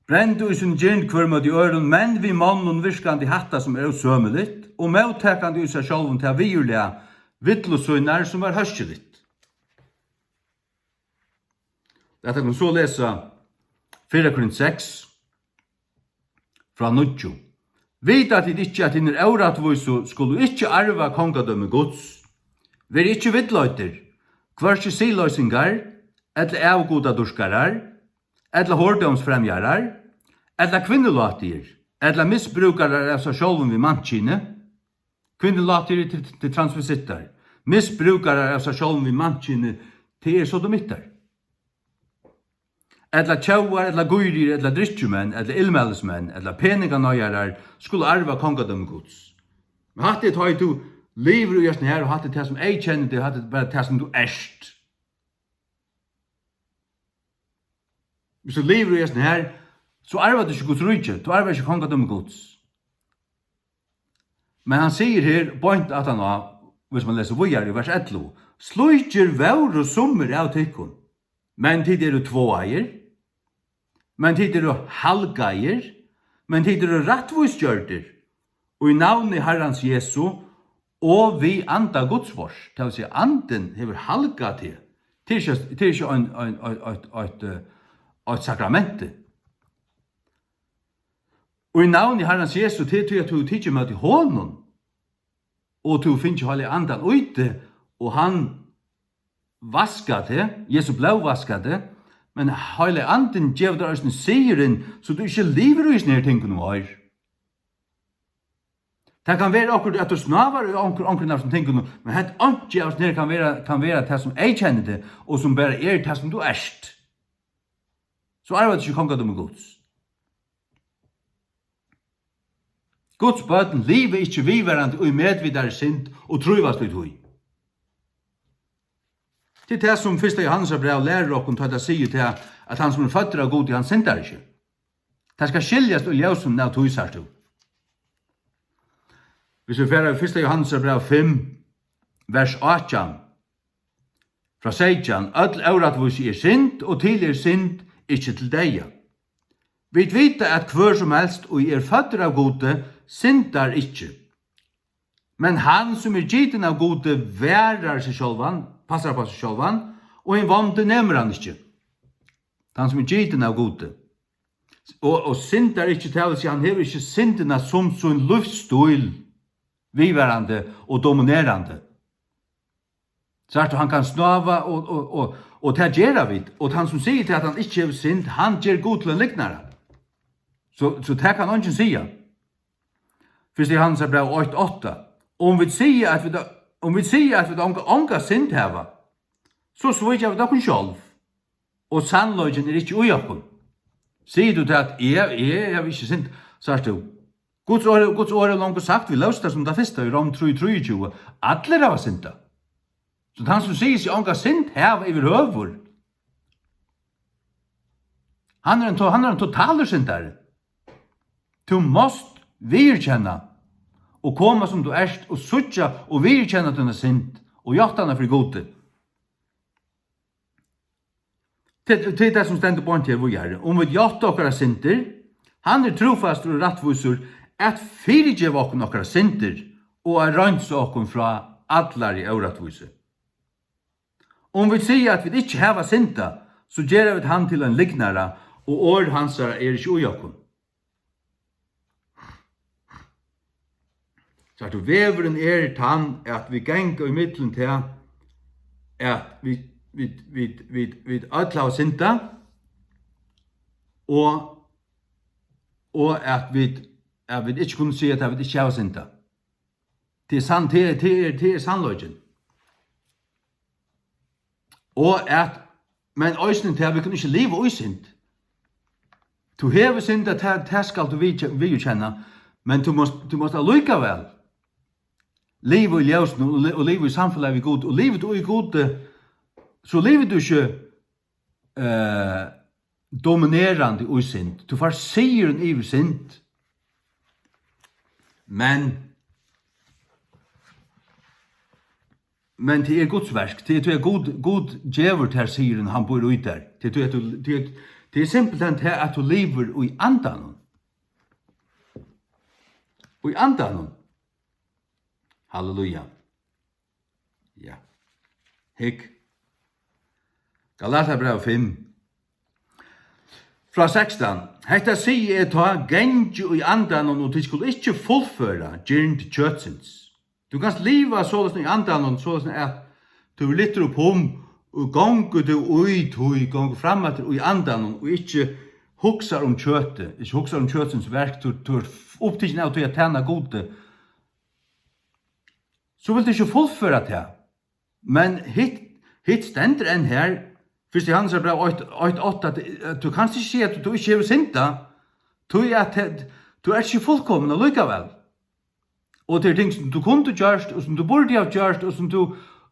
Brendu í sín girnd hvør móti øðrum, menn við monnum, virkandi hatta, sum er ósømiligt, og móttakandi í sær sjálvum tað viðurlag villu sínar, sum var hóskiligt. Lat okkum so lesa fyrra Korint seks, frá níggju. Vita tit ikki, at hinir órættvísu skulu ikki arva kongadømi Guds? Verið ikki villleiddir, hvørki siðloysingar, ella avgudadýrkarar, ella hordómsfremjarar, ella kvinnulátigir, ella misbrúkarar av sær sjálvum við mannkynið, kvinnulátigir til, til transvesittar, misbrúkarar av sær sjálvum við mannkynið, tað er sodomittar, ella tjóvar, ella gírigir, ella drykkjumenn, ella illmælismenn, ella peninganeigarar, skulu arva kongadømi Guds. Men hatta er tá ið tú livir í hesum her, og hatta er tað, sum eyðkennir teg, hatta er bara tað, sum tú ert. Hvis tú livir í hesum her, so arvar tú ikki Guds ríki, tú arvar ikki kongadømi Guds. Men hann sigur her, beint aftan á, hvis man lesur víðari í vers ellivu: Slíkir vóru summir av tykkum, men tit eru tváaðir, men tit eru halgaðir, men tit eru rættvísgjørdir í navni Harrans Jesu og við anda Guds vors. Tað vil siga, andin hevur halgað teg. Tað er ikki, tað er ikki ein, ein, ein, eitt, eitt, eh, eitt sakramenti. Og í navni Harrans Jesu, tað er tí, at tú hevur tikið ímóti honum, og tú hevur fingið Heilaga Andan í teg, og hann vaskar teg, Jesu blóð vaskar teg, men Heilagi Andin gevur tær eisini sigurin, so tú ikki livir í hesum her tingunum her. Tað kann vera okkurt, at tú snávar í onkur-, onkrum av hesum tingunum, men hetta einki av hesum her kann vera, kann vera tað, sum eyðkennir teg, og sum bara er tað, sum tú ert. So arvar tú ikki kongadømi Guds. Guds børn liva ikki viðvarandi í medvitaðri synd og trívast í tí. Tað er tað, sum fyrsta Jóhannesar bræv lærir okkum, tá tað sigur tað, at hann, sum er føddur av Gudi, hann syndar ikki. Tað skal skiljast í ljósinum av tí, sært tú. Hvis vit fara í fyrsta Jóhannesar bræv fimm, vers átjan, frá seytjan: Øll órættvísi er synd, og til er synd ikki til deyða. Vit vita, at hvør sum helst, ið er føddur av Gudi, syndar ikki. Men hann, sum er gitin av Gudi, varar seg sjálvan, passar upp á seg sjálvan, og hin vondi nemur hann ikki. Tann, sum er gitin av Gudi. Og, og syndar ikki, tað vil siga, hann hevur ikki syndina sum sín lívsstíl, viðvarandi og dominerandi. Sært tú, hann kann snáva, og, og, og, og tað gera vit. Og tann, sum sigur til, at hann ikki hevur synd, hann ger Gud til ein lygnara. So, so tað kann eingin siga. Fyrsta Jóhannesar bræv eitt átta: Um vit siga, at vit, um vit siga, at vit onga, onga synd hava, so svíkja vit okkum sjálv, og sannleikin er ikki í okkum. Sigur tú tað, at eg, eg havi ikki synd, sært tú, Guds orð, Guds orð er longu sagt, vit lósu tað sum tað fyrsta í Rom trý trýogtjúgu: Allir hava syndað. So tann, sum sigur seg onga synd hava yvirhøvur, hann er ein to-, hann er ein totalur syndari. Tú mást viðurkenna og koma, sum tú ert, og síggja og viðurkenna tína synd og játta hana fyri Gudi. Tað, tað er tað, sum stendur beint her víðari. Um vit játta okkara syndir, hann er trúfastur og rættvísur at fyrigeva okkum okkara syndir og at reinsa okkum frá allari órættvísi. Um vit siga, at vit ikki hava syndað, so gera vit hann til ein lygnara, og orð hansara er ikki í okkum. Sært tú, vegurin er tann, at vit ganga ímillum tað, at vit, vit, vit, vit, vit øll hava syndað, og, og at vit, at vit ikki kunnu siga, at vit ikki hava syndað. Tað er sann-, tað er, tað er, tað er sannleikin. Og at, men eisini tað, vit kunnu ikki liva í synd. Tú hevur syndað, tað, tað skalt tú viðke-, viðurkenna, men tú mást, tú mást allíkavæl liva í ljósinum og li-, og liva í samfelagi við Gud, og livir tú í Gudi, so livir tú ikki, eh, dominerandi í synd. Tú fært sigurin yvir synd. Men, men tað er Guds verk. Tað er, tað er Gud, Gud gevur tær sigurin, hann býr í tær. Tað er, tað er, tað er, tað er simpelthen tað, at tú livir í andanum. Í andanum. Halleluja. Ja. Hygg. Galatiabræv fimm. Frá sekstan. Hetta sigi eg tá, gangið í andanum, og tit skulu ikki fullføra girnd kjøtsins. Tú kanst liva soleiðis í andanum, soleiðis at tú verður lyftur upp um, og gongur tú í tí, gongur fram eftir í andanum, og ikki hugsar um kjøtið, ikki hugsar um kjøtsins verk, tú, tú ert upptikin av tí at tæna Gudi, so vilt tú ikki fullføra tað. Men hitt, hitt stendur enn her, fyrsta Jóhannesarbræv eitt, eitt átta, at, at tú kanst ikki siga, at tú ikki hevur syndað, tí at te-, tú ert ikki fullkomin allíkavæl. Og tað eru ting, sum tú kundi gjørt, og sum tú burdi havt gjørt, og sum tú,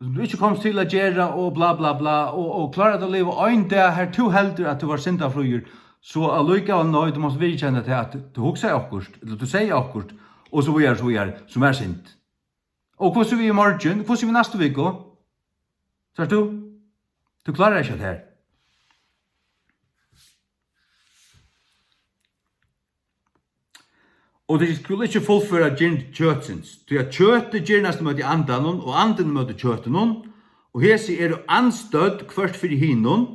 sum tú ikki komst til at gera, og bla, bla, bla, og, og klárar at liva ein dag, har tú heldur, at tú var syndafríur, so allíkavæl, nei, tú mást viðurkenna tað, at tú hugsaði okkurt, ella tú segði okkurt, og so víðari, so víðari, sum er synd. Og hvussu við í morgin? Hvussu við næstu viku? Sært tú? Tú klárar ikki at her. Og tit skulu ikki fullføra girnd kjøtsins, tí at kjøtið girnast móti andanum, og andin móti kjøtinum, og hesi eru andstødd hvørt fyri hinum,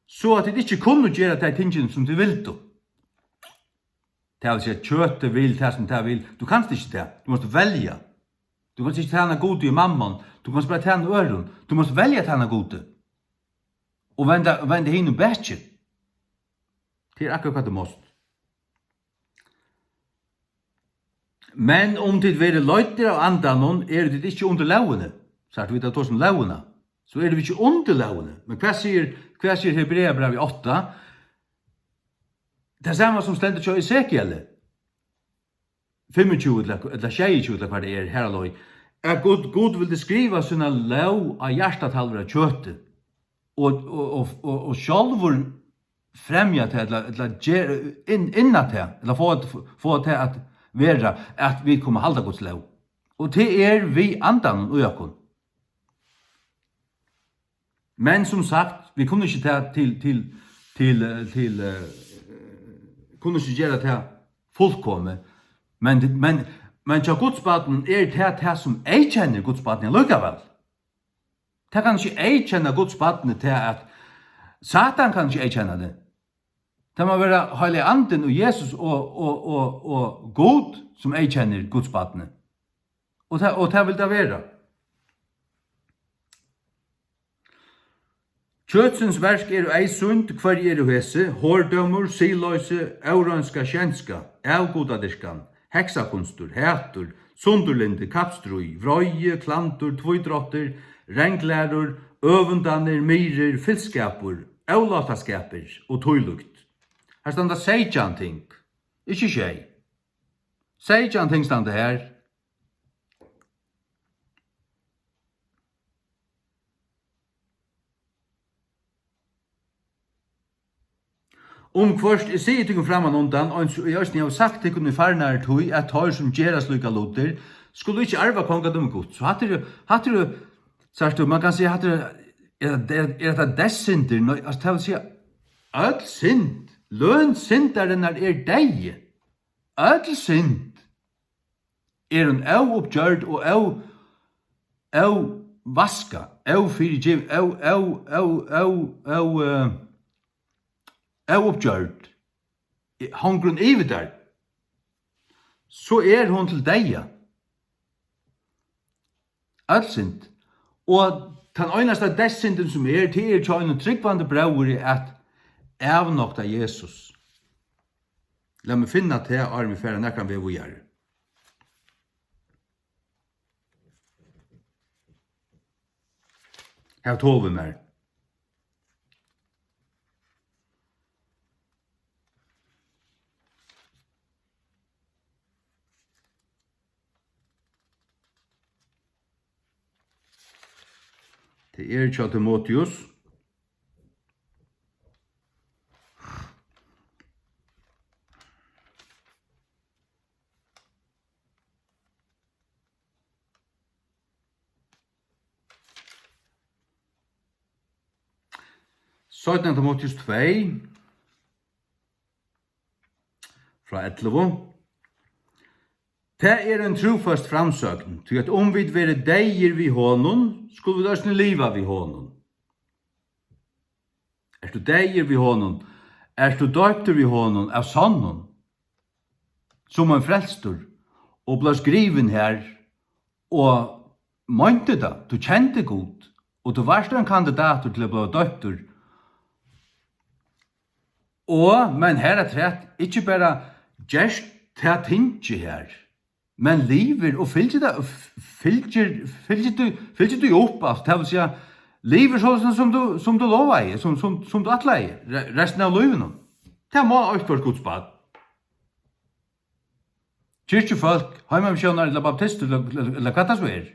so at tit ikki kunnu gera tey tingini, sum tit vildu. Tað vil siga, kjøtið vil tað, sum tað vil. Tú kanst ikki tað. Tú mást velja. Tú kanst ikki tæna Gudi og mammon. Tú kanst bara tæna øðrum. Tú mást velja at tæna Gudi. Og venda, venda hinum bakið. Tað er akkurát, hvat tú mást. Men um tit verða leiddir av andanum, eru tit ikki undir lógini. Sært, vit hava tosað um lógina. So eru vit ikki undir lógini. Men hvat sigur, hvat sigur Hebreabrævið átta? Tað sama sum stendur hjá Esekieli fimmogtjúgu ella, ella sjeyogtjúgu, ella hvat tað er, har á leið, at Gud, Gud vildi skriva sína lóg á hjartatalvur av kjøti, og, og, og, og, og sjálvur fremja tað, ella, ella ger, inn, inna tað, ella fáa, fáa tað at vera, at vit kunnu halda Guds lóg. Og tað er við andanum í okkum. Men sum sagt, vit kunnu ikki tað til, til, til, eh, til, eh, kunnu ikki gera tað fullkomið. Men, men, men hjá Guds barninum er tað tað, sum eyðkennir Guds barnið allíkavæl. Tað kann ikki eyðkenna Guds barnið tað, at Satan kann ikki eyðkenna tað. Tað má vera Heilagi Andin og Jesus og, og, og, og Gud, sum eyðkennir Guds barnið. Og tað, og tað vil tað vera. Kjøtsins verk eru eyðsýnd, hvørji eru hesi: hordómur, siðloysi, óreinska, skjenska, avgudadyrkan, heksakunstur, hatur, sundurlyndi, kappstríð, vreiði, klandur, tvídráttir, ranglærur, øvundanir, myrðir, fylskapur, ólátaskapir og tílíkt. Her standa seytjan ting, ikki sjey. Seytjan ting standa her. Um hvørt, eg sigi tykkum frammanundan, eins og eg eisini havi sagt tykkum í farnari tíð, at teir, sum gera slíkar lutir, skulu ikki arva kongadømi Guds. So hatta er, hatta er, sært tú, man kann siga, hatta er Er, er, er hetta deyðssyndir? Nei, altso, tað vil siga, øll synd, løn syndarinnar er deyði. Øll synd er hon óuppgjørd og ó-, óvaskað, ófyrigiv-, ó-, ó-, ó-, ó-, ó-, eh, óuppgjørd. Hongur hon yvir tær, so er hon til deyða. Øll synd. Og tann einasta deyðssyndin, sum er, tað er hjá einum trúgvandi bróðri at avnokta Jesus. Lat meg finna tað, áðrenn vit fara nakran veg víðari. Hav tol við mær. Tað er hjá Timoteus. Seinna Timoteus tvey, frá ellivu. Tað er ein trúføst framsøgn, tí at um vit verið deyðir við honum, skulu vit eisini liva við honum. Ert tú deyður við honum? Ert tú doyptur við honum av sonnum, sum ein frelstur, og bleiv skrivin har, og meinti tað, tú kendi Gud, og tú vart ein kandidatur til at bliva doyptur. Og, men harafturat, ikki bara gerst tað tingið har, men livir og fylgir tað, f-, fylgir, fylgir tú, fylgir tú upp, altso, tað vil siga, livir so sum, sum tú, sum tú lovaði, sum, sum, sum tú ætlaði, re-, restina av lívinum. Tað má eitt hvørt Guds barn. Kirkjufólk, heimamissiónar ella baptistur ella, ella, ella hvat tað so er.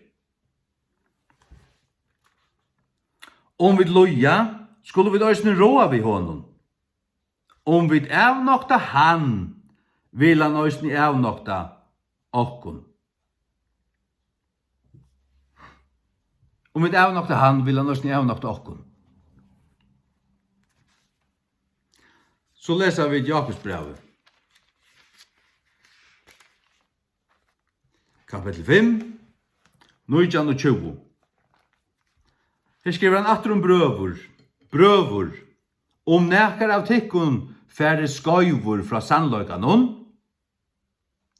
Um vit líða, skulu vit eisini ráða við honum. Um vit avnokta hann, vil hann eisini avnokta okkum. Um vit avnokta hann, vil hann eisini avnokta okkum. So lesa vit Jákupsbrævið. Kapittul fimm, nítjan og tjúgu. Her skrivar hann aftur um brøður. Brøður, um nakar av tykkum fari skeivur frá sannleikanum,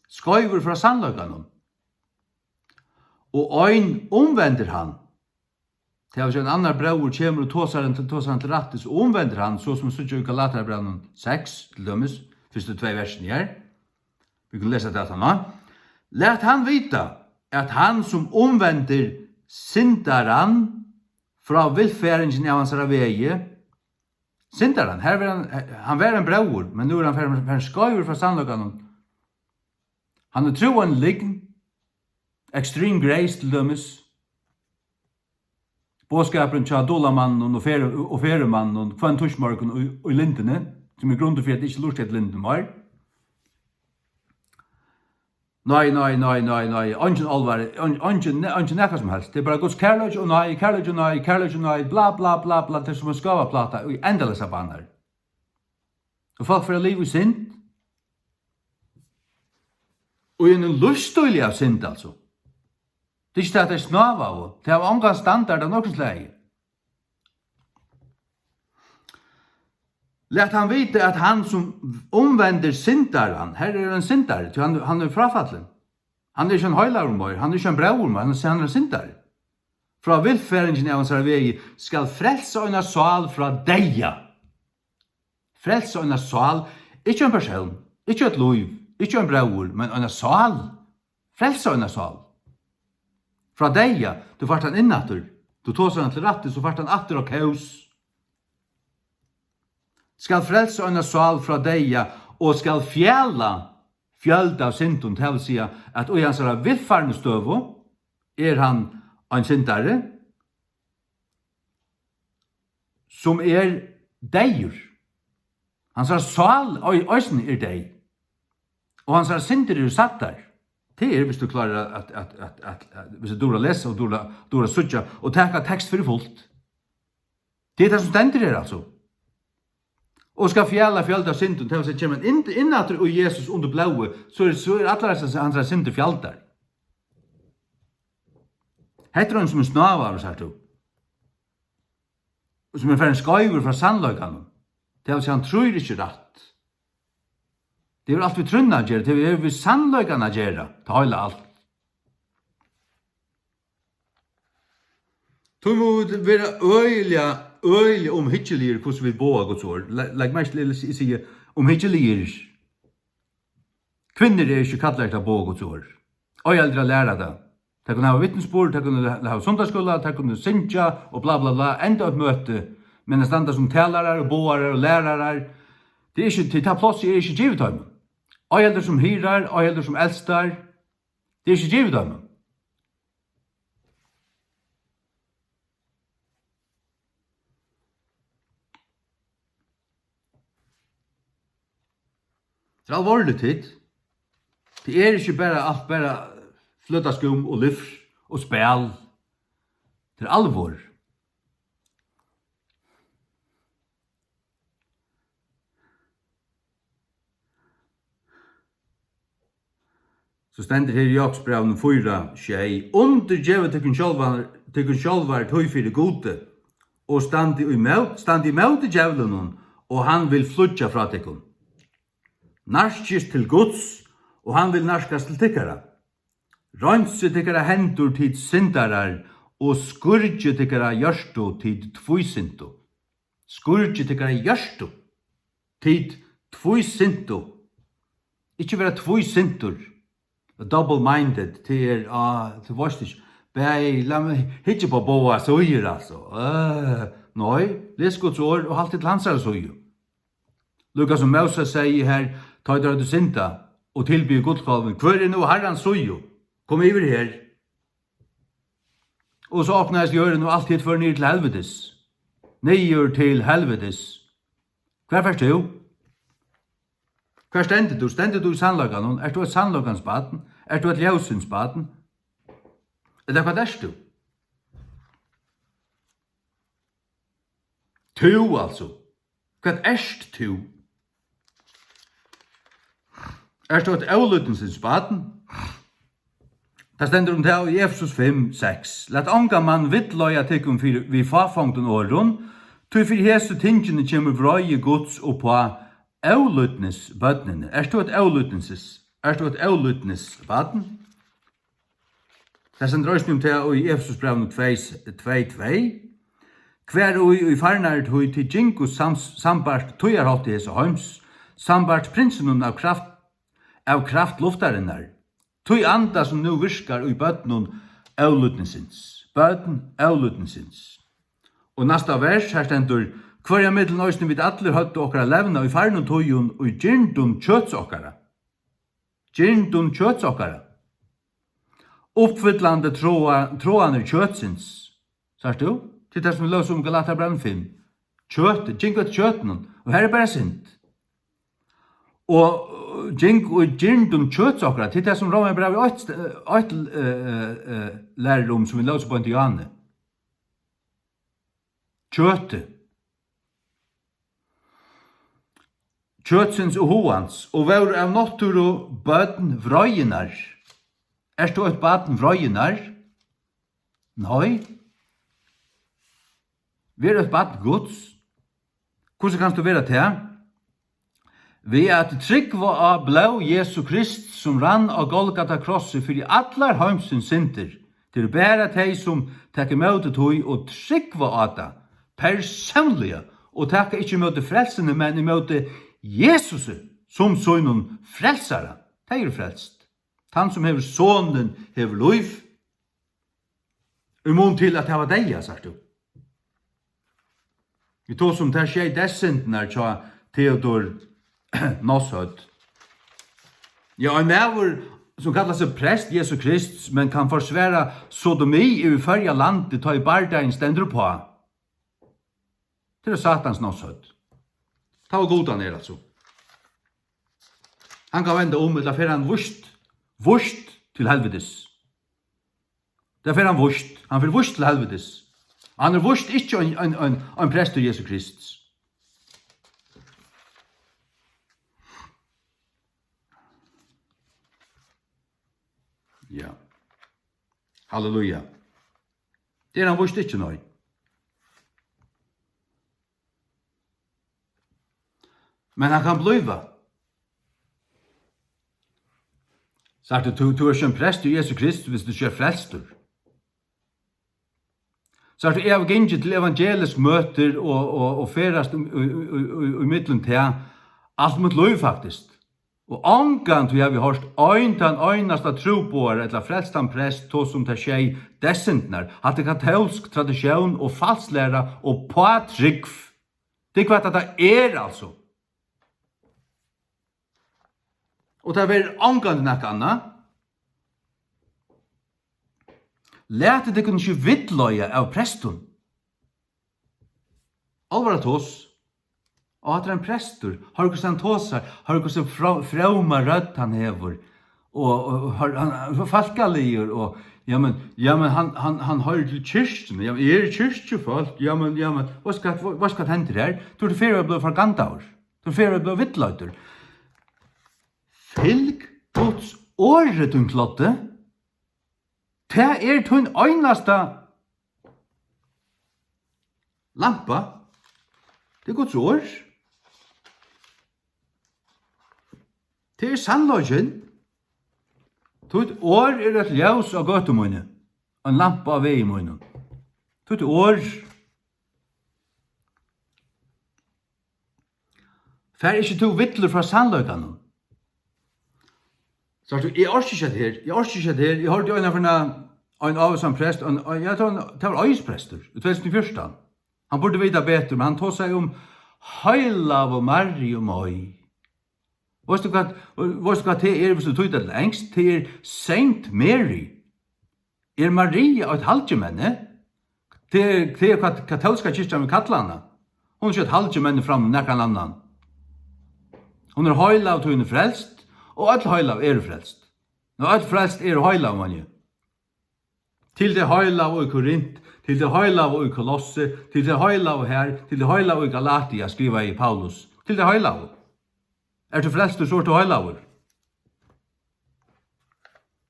skeivur frá sannleikanum, og ein umvendir hann, tað vil siga, ein annar bróðir kemur og tosar hann til, tosar hann til rættis og umvendir hann, so sum vit síggja í Galatarabrævinum seks, til dømis, fyrstu tvey versini her. Vit kunnu lesa tað aftaná. Lat hann vita, at hann, sum umvendir syndaran frá villfaringini av hansara vegi, syndaran, her var hann, hann var ein bróðir, men nú er hann farin, farin skeivur frá sannleikanum. Hann hevur trúð eini lygn, Extreme Grace til dømis, boðskapurin hjá Dulamanninum og Feru-, og Ferumanninum hvønn týsmorgun í, í Lindini, sum er grundin fyri, at eg ikki lurti eftir Lindini meir. Nei, nei, nei, nei, nei, eingin álvara, ein-, eingin, ne-, eingin nakað sum helst. Tað er bara Guds kærleiki og nei, kærleiki og nei, kærleiki og nei, bla, bla, bla, bla, tað er sum ein skøvaplata í endaleysa banar. Og fólk fara at liva í synd. Og í einum lívsstíli av synd, altso. Tað er ikki tað, at tey snávaðu. Tey hava ongan standard av nøkrum slagi. Lat hann vita, at hann, sum umvendir syndaran, her er ein syndari, tí hann, hann er fráfallin. Hann er ikki ein heilagur meir, hann er ikki ein bróðir meir, hann er, hann er ein syndari. Frá villfaringini av hansara vegi skal frelsa eina sál frá deyða. Frelsa eina sál, ikki ein persón, ikki eitt lív, ikki ein bróður, men eina sál. Frelsa eina sál. Frá deyða, tú fært hann inn aftur. Tú tosar hann til rættis, so fært hann aftur á kós. Skal frelsa eina sál frá deyða og skal fjala fjøld av syndum, tað vil siga, at í hansara villfarnu støðu er hann ein syndari, sum er deyður. Hansara sál ei-, eisini er deyð. Og hansara syndir eru sæddar. Tað er, viss tú klárar at, at, at, at, at, viss tú dugir at lesa og dugir at, dugir at síggja og taka tekst fyri fult. Tað er tað, sum stendur her, altso. Og skal fjala fjøld av syndum, tað vil siga, kemur inn, inn aftur í Jesus undir blóðið, so er, so er allar hansara, hansara syndir fjaldar. Hetta er ein, sum er snávaður, sært tú. Og sum er farin skeivur frá sannleikanum. Tað vil siga, hann trýr ikki rætt. Tað hevur alt við trúnna at gera, tað hevur við sannleikan at gera, tað heila alt. Tí mugu vit vera øgiliga, øgiliga umhyggiligir, hvussu vit boða Guds orð. Le-, legg merki til, eg sigi umhyggiligir. Kvinnur eru ikki kallaðar til at boða Guds orð. Ei heldur at læra tað. Tær kunnu hava vitnisburð, tær kunnu ha-, hava sunnudagsskúla, tær kunnu syngja og bla, bla, bla, enda eitt møti, men at standa sum talarar og boðarar og lærarar, tað er ikki, tað, tað plássið er ikki givið teimum. Ei heldur sum hirðar, ei heldur sum elstar. Tað er ikki givið teimum. Tað er alvorligt, tit. Tað er ikki bara alt, bara fløtaskúm og lívr og spæl. Tað er alvor. So stendur her í Jákupsbrævinum fýra sjey: "Undirgevið tykkum sjálvar, tykkum sjálvar tí fyri Gudi, og standið ímót, standið ímóti djevlinum, og hann vil flýggja frá tykkum. Nærkist til Guds, og hann vil nærkast til tykkara. Reinsið tykkara hendur, tit syndarar, og skírgið tykkara hjørtu, tit tvísintu." Skírgið tykkara hjørtu, tit tvísintu. Ikki vera tvísintur. Double-minded, tað er, á, tú veitst ikki. Bæði, lat meg hyggja upp á báðar síður, altso. Øh, nei, les Guds orð og halt teg til hansara síðu. Líka sum Móses segði her, tá ið teir høvdu syndað og tilbiðu gullkálvin: "Hvør er nú á Harrans síðu? Kom yvir her." Og so opnaðist jørðin, og alt hitt fór niður til helvitis. Niður til helvitis. Hvar fert tú? Hvar stendur tú? Stendur tú í sannleikanum? Ert tú eitt sannleikans barn? Ert tú eitt ljósins barn? Ella hvat ert tú? Tú, altso. Hvat ert tú? Ert tú eitt ólýdnisins barn? Tað stendur um tað í Efesus fimm seks: "Lat ongan mann villleiða tykkum fyri, við fáfongdum orðum, tí fyri hesi tingini kemur vreiði Guds uppá ólýdnisbørnini." Ert tú eitt ólýdnisis-, ert tú eitt ólýdnisbarn? Tað stendur eisini um tað í Efesusbrævinum tvey, tvey tvey: "Hvar í, í farnari tíð tit gingu sams-, sambært tíðarhátti hesa heims, sambært prinsinum av kraft, av kraft luftarinnar, tí anda, sum nú virkar í børnum ólýdnisins." Børn ólýdnisins. Og næsta vers, her stendur: "Hvørja millum eisini vit allir høvdu okkara levnað í farnum tíðum í girndum kjøts okkara." Girndum kjøts okkara. Uppfyllandi tráa-, tráanir kjøtsins. Sært tú? Tað er tað, sum vit lósu um í Galatiabrævinum fimm. Kjøt, ganga eftir kjøtinum. Og her er bara synd. Og, øh, ganga í girndum kjøts okkara. Tað er tað, sum Rómarbrævið eitt, eitt, øh, øh, øh, lærir um, sum vit lósu beint í áðni. Kjøtið. Kjøtsins og hugans, og vóru av náttúru børn vreiðinnar. Ert tú eitt barn vreiðinnar? Nei. Ver eitt barn Guds. Hvussu kanst tú vera tað? Við at trúgva á blóð Jesu Krists, sum rann á Golgata krossi fyri allar heimsins syndir. Tað eru bara tey, sum taka ímóti tí og trúgva á tað persónliga, og taka ikki ímóti frelsuni, men ímóti Jesusi sum sínum frelsara. Tey eru frelst. Tann, sum hevur Sonin, hevur lív. Í mun til at hava deyða, sært tú. Vit tosa um tær sjey deyðssyndirnar hjá Theodor Nashød. Ja, ein maður, sum kallar seg prest Jesu Krists, men kann forsvara sodomi yvir Føroya landi, tá ið bardagin stendur uppá. Tað er Satans Nashød. Tá var Gud hann er, altso. Hann kann venda um, ella fer hann víst, víst til helvitis. Tað fer hann víst. Hann fer víst til helvitis. Hann er víst ikki ein, ein, ein, ein prestur Jesu Krists. Ja. Halleluja. Tað er hann víst ikki, nei. Men hann kann blíva. Sært tú, tú, tú ert ikki ein prestur Jesu Krists, viss tú ikki ert frelstur. Sært tú, eg havi gingið til evangelisk møtir og, og, og ferðast um, í, í, í, í, í millum tað alt mítt lív, faktiskt. Og ongantíð havi eg hoyrt ein, tann einasta trúboðara ella frelstan prest tosa um tær sjey dessindirnar. Hatta er katólsk tradisjón og falsklæra og påtrúgv. Tað er hvat hatta er, altso. Og tað verður ongantíð nakað annað. Latið tykkum ikki villleiða av prestum. Álvara tos. Og hatta er ein prestur. Hoyr, hvussu hann tosar. Hoyr, hvussu fró-, fróma rødd hann hevur. Og, og, og hoyr, hann, hann er so fólkaligur. Og, ja, men, ja, men hann, hann, hann hoyrir til kirkjuna. Ja, men eg eri kirkjufólk. Ja, men, ja, men, veitst hvat, veitst hvat hendir her? Tú ert ferdig at blíva forgandaður. Tú ert ferdig at blíva villleiddur. Fylg Guds orði, tín kloddi. Tað er tín einasta lampa. Tað er Guds orð. Tað er sannleikin. Títt orð er eitt ljós á gøtu míni, ein lampa á vegi mínum. Títt orð. Far ikki tú villur frá sannleikanum. Sært tú, eg orki ikki hetta her, eg orki ikki hetta her. Eg hoyrdi eina ferð ein ávísan prest, ein, ein, ja, tað var ein, tað var eiðisprestur í tvey túsund og fjúrtan. Hann burdi vitað betur, men hann tosaði um heilagu Mariu Moy. Veitst tú hvat, veitst tú hvat tað er, viss tú týðir tað til enskt? Tað er Saint Mary. Er Maria eitt halgimenni? Tað er, tað er hvat katólska kirkjan vil kalla hana. Hon er ikki eitt halgimenni fram um nakran annan. Hon er heilag, tí hon er frelst, og øll heilag eru frelst. Og øll frelst eru heilag, meini eg. Til tey heilagu í Korint, til tey heilagu í Kolossi, til tey heilagu her, til tey heilagu í Galatia, skrivaði Paulus. Til tey heilagu. Ert tú frelstur, so ert tú heilagur.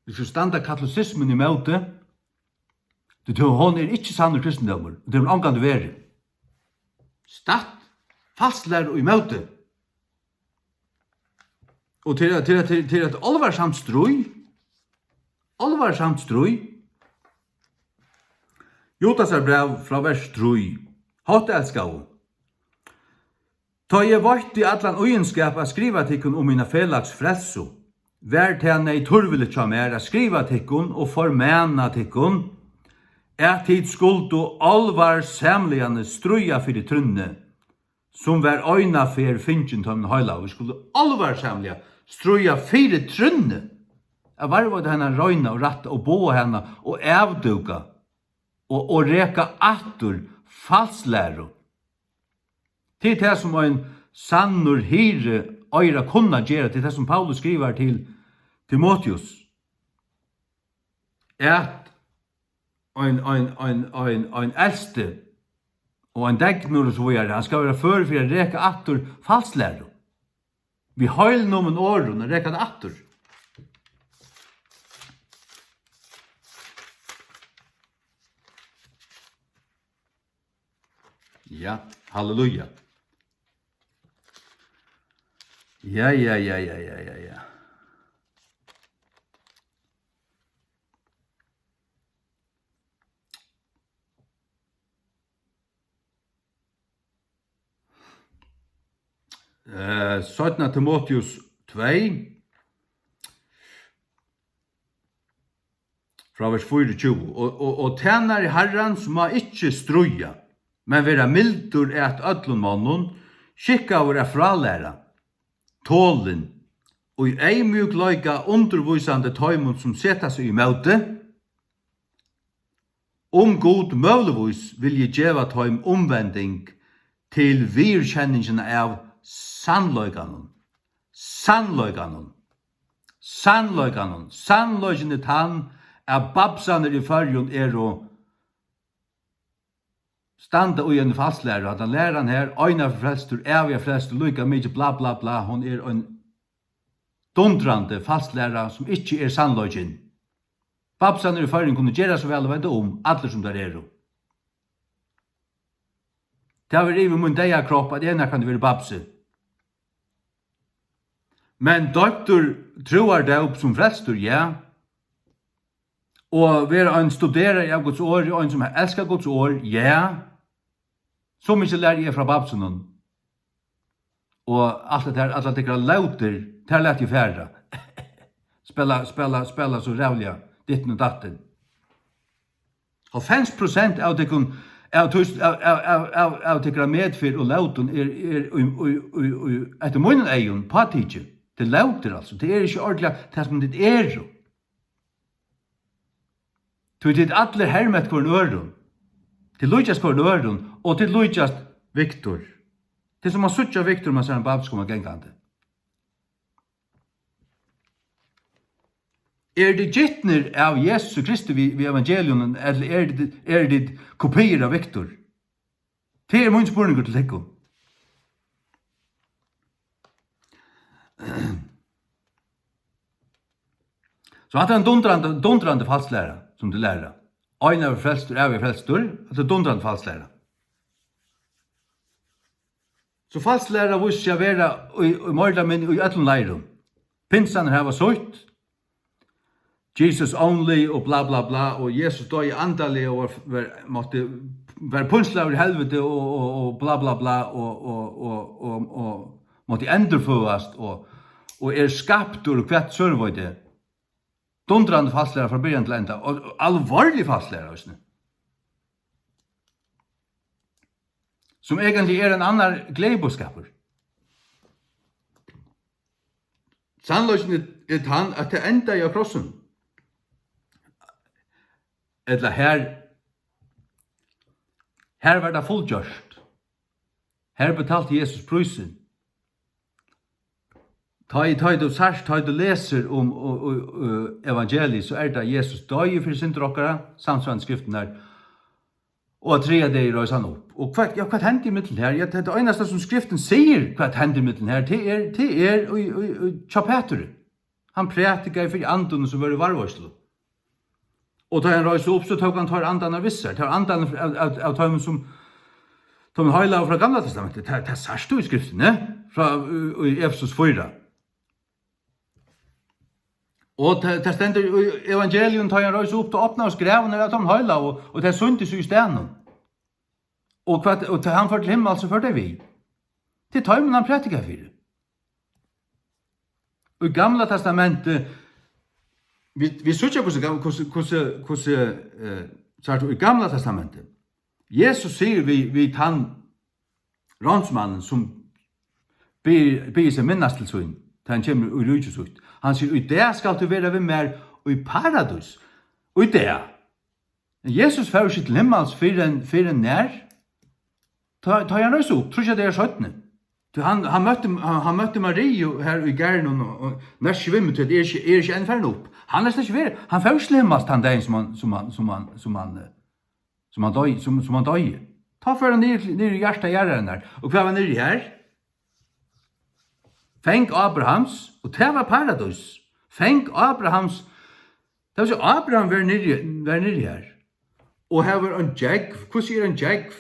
Tú skalt standa katolisismuni ímóti, tí tú, hon er ikki sannur kristindómur, og tað hevur ongantíð verið. Statt falsklæru ímóti. Og til, til, til, til eitt álvarsamt stríð, álvarsamt stríð, Judasar bræv frá vers trý. Hóttelskaðu, tá eg veitti allan íðinskap at skriva tykkum um mína felags frelsu, var tað neyðtørviligt hjá mær at skriva tykkum og formana tykkum, at tit skuldu álvarsamliga stríða fyri trúnni, sum var eina ferð fingin teimum heilagu. Vit skuldu álvarsamliga stríða fyri trúnni, at varðveita hana reina og rætta og boða hana og avdúka og, og reka aftur falsklæru. Tað er tað, sum ein sannur hirði eigur at kunna gera. Tað er tað, sum Paulus skrivar til Timoteus, at ein, ein, ein, ein, ein elsti og ein degnur og so víðari, hann skal vera førur fyri at reka aftur falsklæru. Við heilnumum orðum at reka tað aftur. Ja, halleluja. Ja, ja, ja, ja, ja, ja, ja. Eh, seinna Timoteus tvey, frá vers fýraogtjúgu. Og, og, og tænari Harrans má ikki stríða, men vera mildur at øllum monnum, skikkaður at frálæra, tolin, í eyðmjúkleika undirvísandi teimum, sum seta seg ímóti, um Gud møguligvís vilji geva teim umvending til viðurkenningina av sannleikanum. Sannleikanum. Sannleikanum. Sannleikin er tann, at babsarnir í Føroyum eru standa í eini falsklæru, at hann lærir hann her, eina ferð frelstur, æviga frelstur, líka mikið bla, bla, bla, hon er ein dundrandi falsklæra, sum ikki er sannleikin. Babsarnir í Føroyum kunnu gera so væl at venda um, allir sum teir eru. Tað verður yvir mín deyða kropp, at eg nakrantíð verði babsi. Men doyptur trúardóp sum frelstur, ja. Og vera ein studerari av Guds orði, og ein sum elskar Guds orð, ja. So mikið læri eg frá babsunum. Og alt det her, allar tykkara lótir, tær lati eg fara. Spæla, spæla, spæla so ræðuliga ditten og datten. Hálvfems prosent av tykkum, av tús-, av, av, av, av, av tykkara medferð og lótum er, er í, í, í, í, eftir mínum eygum, pátikið. Tað er lótir, altso. Tað er ikki ordiliga tað, sum tit eru. Tí tit allir herma eftir hvørjum øðrum. Tit líkjast hvørjum øðrum, og tit líkjast Viktor. Tað er sum at síggja Viktor, man sær ein babs koma gangandi. Eru tit gitnir av Jesusi Kristi við, við evangelium, ella eru tit, eru tit kopiir av Viktor? Tað er mín spurningur til tykkum. So hatta er ein dundrandi, dundrandi falsklæra, sum tit læra. Ein er frelstur, er frelstur, hatta er dundrandi falsklæra. So falsklæra vísir seg at vera í, í meira ella minni í øllum leirum. Pinsanar hava sítt, Jesus only og bla, bla, bla, og Jesus doyði andaliga og var, var, mátti, var pínslaður í helviti og, og, og bla, bla, bla, og, og, og, og, og mátti endurføðast og, og er skaptur og hvat søren veit eg. Dundrandi falsklæra frá byrjan til enda, og, og alvorlig falsklæra, eisini. Sum eigentliga er ein annar gleðiboðskapur. Sannleikin er, er tann, at tað endaði á krossinum. Ella her, her var tað fullgjørt. Her betalti Jesus prísin. Tá ið, tá ið tú sært, tá ið tú lesur um, um, um, um evangeliið, so er tað Jesus doyði fyri syndir okkara, samsvarandi skriftirnar, og á triðja degi reis hann upp. Og hvat, ja, hvat hendi ímillum her? Ja, tað, tað einasta sum skriftin sigur, hvat hendi ímillum her, tað er, tað er í, í, í, hjá Peturi. Hann prætikaði fyri andunum sum vóru í varðveitslu. Og tá hann reis upp, so tók hann tveir andarnar við sær. Tað var andarnir av, av, av teimum sum, teimum heilagu frá Gamla Testamenti. Tað, tað sært tú í skriftini, frá, í, í Efesus fýra. Og tað, tað stendur í evangelium, tá hann reis upp, tá opnaðust gravarnar av teimum heilagu, og, og tey sýndust í staðnum. Og hvat, og tá hann fór til himmals, so fóru tey við. Tað er teimum, hann prætikaði fyri. Í Gamla Testamenti, vit, vit síggja, hvussu gam-, hvussu, hvussu, hvussu, eh, sært tú, í Gamla Testamenti, Jesus sigur við, við tann ránsmannin, sum biður, biður seg minnast til sín, tá hann kemur í ríki sítt. Hann sigur: "Í dag skalt tú vera við mær í paradís." Í dag. Men Jesus fór ikki til himmals fyrr enn, fyrr enn nær? Tá, tá hann reis upp, tríggjar dagar seinni. Tí hann, hann møtti, hann, hann møtti Mariu her í garðinum og, og nær svimjitøð, er ikki, er ikki enn farin upp. Hann er slett ikki verið. Hann fór ikki til himmals tann dagin, sum hann, sum hann, sum hann, sum hann, eh, sum hann doy-, sum, sum hann doyði. Tá fór hann niður, niður í hjarta jarðarinnar. Og hvat var niðri her? Fang Abrahams, og tað var paradís. Fang Abrahams, tað vil siga, Abraham var niðri, var niðri her. Og her var ein gjógv. Hvussu er ein gjógv?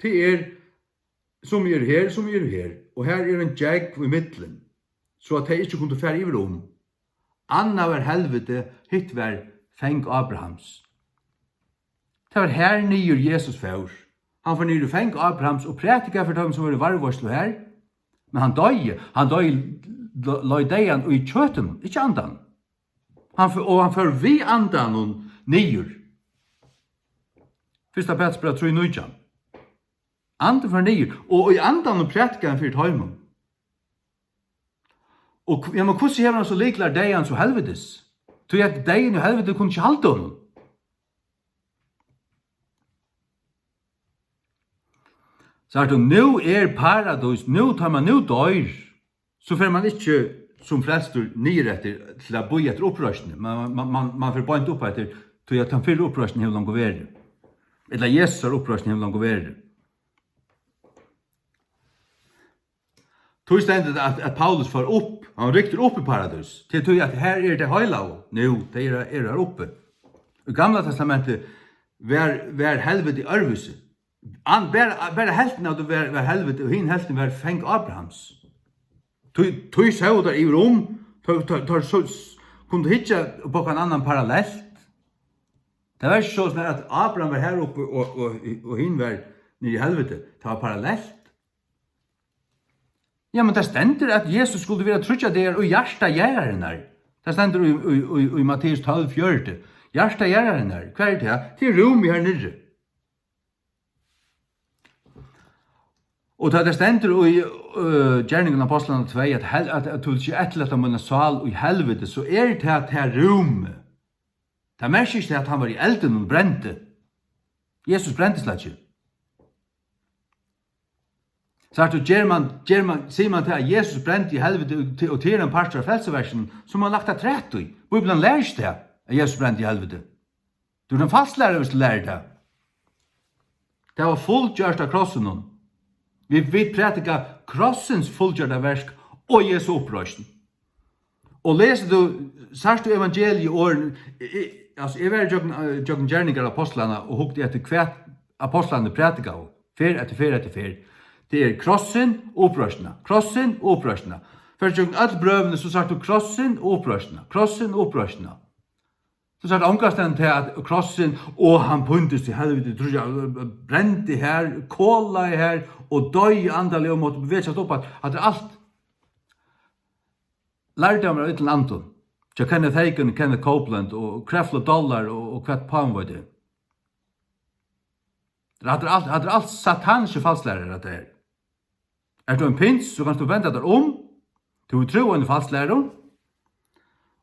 Tað er, sum er her, sum er her. Og her er ein gjógv í millum, so at tey ikki kundu fara yvir um. Annað var helviti, hitt var fang Abrahams. Tað var her niður, Jesus fór. Hann fór niður í fang Abrahams og prætikaði fyri teimum, sum vóru í varðveitslu her. Men hann doyði. Hann doyði, lo-, leið deyðan í kjøtinum, ikki andanum. Hann fór, og hann fór við andanum niður. Fyrsta Petursbræv trý nítjan. Andin fór niður, og í andanum prætikaði hann fyri teimum. Og hv-, ja, men hvussu hevur hann so lyklar deyðans og helvitis? Tí at deyðin og helviti kunnu ikki halda honum. Sært tú, nú er paradís, nú, tá man nú doyr, so fer man ikki sum frelstur niður eftir til at bíða eftir uppreisnini. Man, man, man, man fer beint upp eftir, tí at tann fyrru uppreisnin hevur longu verið. Ella Jesusar uppreisn hevur longu verið. Tí stendur tað, at, at Paulus fór upp, hann var ryktur upp í paradís. Tað er tí, at har eru tey heilagu nú, tey eru, eru har uppi. Í Gamla Testamenti var, var helviti øðrvísi. An-, bara, bara helvtin av tí var, var helviti, og hin helvtin var fang Abrahams. Tí, tí sóu teir yvir um, teir, teir, teir so, kundu hyggja upp á ein annan parallelt. Tað var ikki so, at Abraham var har uppi, og, og, og hin var niðri í helviti. Tað var parallelt. Ja, men tað stendur, at Jesus skuldi vera tríggjar dagar í hjarta jarðarinnar. Tað stendur í, í, í, í Matteus tólv fjøruti. Hjarta jarðarinnar, hvar er tað? Tað er rúmið har niðri. Og tá tað stendur í, øh, Gerningarnar Apostlarna tvey, at hel-, at, at tú vilt ikki eftirlata mína sál í helviti, so er tað tað rúmið. Tað merkir ikki, at hann var í eldinum og brendi. Jesus brendi slett ikki. Sært tú, ger man, ger man, sigur man til, at Jesus brendi í helviti, og til, og til ein partur av frelsuverkinum, so man lagt afturat í. Bíblian lærir ikki tað, at Jesus brendi í helviti. Tú ert ein falsklæri, viss tú lærir tað. Tað var fullgjørt av krossinum. Vit, vit prædika krossins fullgjørda verk og Jesu uppreisn. Og lesur tú, sært tú evangeliið orðini, eg, eg, altso, eg var gjøgnum, eh, gjøgnum Gerningar Apostlanna og hugdi eftir, hvat apostlarnir prædikaðu, ferð eftir ferð eftir ferð. Tað er krossin og uppreisnina, krossin og uppreisnina. Fert gjøgnum øll brøvini, so sært tú krossin og uppreisnina, krossin og uppreisnina. So sært tú ongastaðni tað, at krossin, og hann píndist í helviti, trýsti, brendi har, kolaði har, og doyði andaliga og mátti vekjast upp aftur. Hatta er alt lærdómur av illum andum. Hjá Kenneth Hagin, Kenneth Copeland og Creflo Dollar og, og hvat pán veit eg. Hatta er alt, hatta er alt sataniskir falsklærarar, hatta her. Ert tú ein pins, so kanst tú venda tær um. Tú hevur trúð eini falsklæru.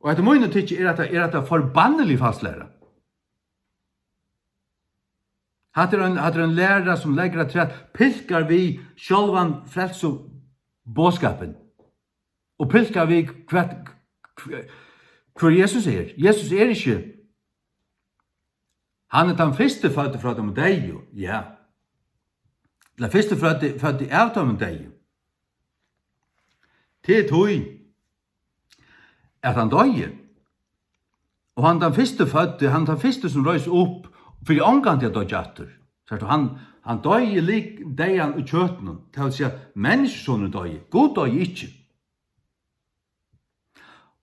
Og eftir mínum tykki er hatta, er hatta forbannilig falsklæra. Hatta er ein, hatta er ein læra, sum leggur afturat, pilkar við sjálvan frelsu boðskapin. Og pilkar við, hvat, hvør Jesus er. Jesus er ikki, hann er tann fyrsti føddi frá teimum deyðu, ja. Tann fyrsti føddi, føddi av teimum deyðu. Tað er tí, at hann doyði. Og hann tann fyrsti føddi, hann tann fyrsti, sum reis upp fyri ongantíð at doyggja aftur. Sært tú, hann, hann doyði lik-, deyðan í kjøtinum. Tað vil siga, Menniskjusonurin doyði. Gud doyði ikki.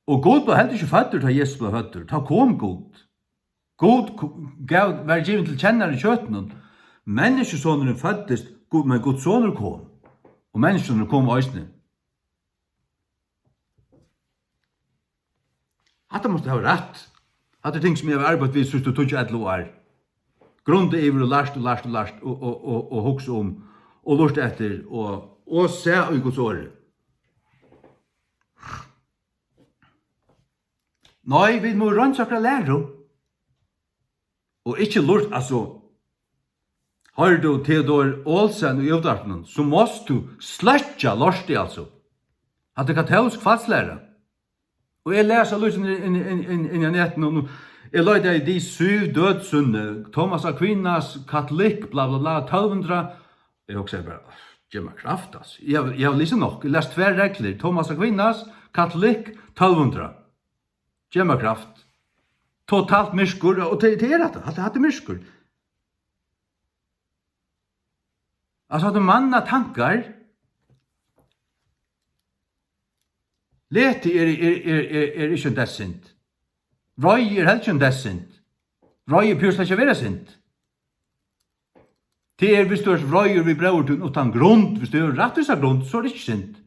Og Gud bleiv heldur ikki føddur, tá Jesus bleiv føddur. Tá kom Gud. Gud ko-, gav, var givin til kennara í kjøtinum. Menniskjusonurin føddist, Gud, men Guds sonur kom. Og Menniskjusonurin kom eisini. Hatta mást tú hava rætt. Hatta er ting, sum eg havi arbeitt við síðstu tíggju, ellivu ár. Grundað yvir og lært og lært og lært og, og, og, og hugsað um og lurtað eftir og, og sæð í Guds orði. Nei, vit mugu reinsa okkara læru. Og ikki lurta, altso, hoyrir tú Theodor Olsen í útvarpinum, so mást tú sløkkja lortið, altso. Hatta er katólsk falsklæra. Og eg lesi lítið inn, inn, inn, inn, inn á netinum, og eg leitaði D C, dødssynd, Thomas Aquinas, katolikk, bla, bla, bla, tólv hundrað. Eg hugsaði bara, gev mær kraft, altso. Eg havi, eg havi lisið nokk. Eg lesi tvær reglur. Thomas Aquinas, katolikk, tólv hundrað. Gev mær kraft. Totalt myrkur, og tað, tað er hatta. Hatta, hatta er myrkur. Altso, hatta er manna tankar. Leti er, er, er, er, er ikki ein deyðssynd. Reiði er heldur ikki ein deyðssynd. Reiði behøvist ikki at vera synd. Tað er, viss tú ert reiður við bróður tín uttan grund, viss tú hevur rættvísa grund, so er tað ikki synd.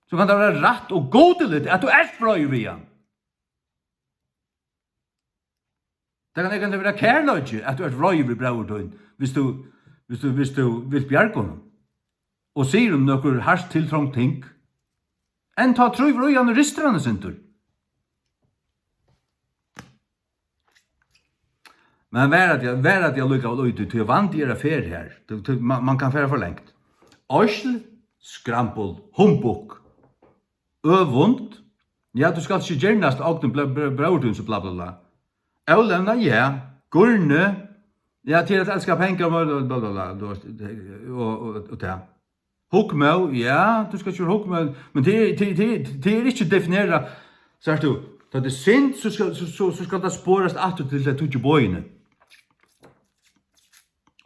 So kann tað vera rætt og gudiligt, at tú ert reiður við hann. Tað kann eisini vera kærleiki, at tú ert reiður við bróður tín, viss tú, viss tú, viss tú vilt bjarga honum, og sigur honum nøkur hart tiltrongd ting. Enn tá trívur í hann og ristir hann eitt sindur. Men vara teg, vara teg allíkavæl í tí, tí vandin er á ferð her. Tú, tú, man, man kann fara for langt. Oysl, skrambul, humbug, øvund. Ja, tú skalt ikki girnast ogn br-, br-, bróður tíns og bla, bla, bla. Ólevnað, ja. Gurni, Ja, til at elska pengar, bla, bla, bla, bla, tú veist, og, og, og tað. Hugmóð, ja, tú skalt ikki vera hugmóð, men tað er, tað, tað, tað er ikki definerað, sært tú, tá tað er synd, so skal, so, so, so skal tað sporast aftur til tey tíggju boðini.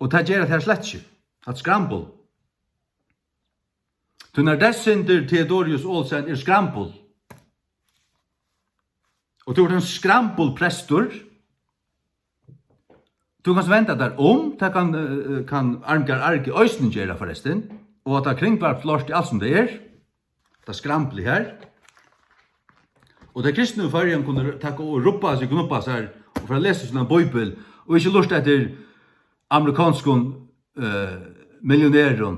Og tað gera tær slett ikki. Hatta er skrambul. Tínar deyðssyndir, Theodorus Olsen, er skrambul. Og tú ert ein skrambulprestur. Tú kanst venda tær um, tað kann, eh, kann Arngar Arge eisini gera forrestin, og at tað kringvarp lort í alt sum tað er, tað skramblið her. Og tey kristnu í Føroyum kunnu taka og rubba seg, knubba sær, og fara at lesa sína bíbel, og ikki lurta eftir amerikanskum, eh, millionærum,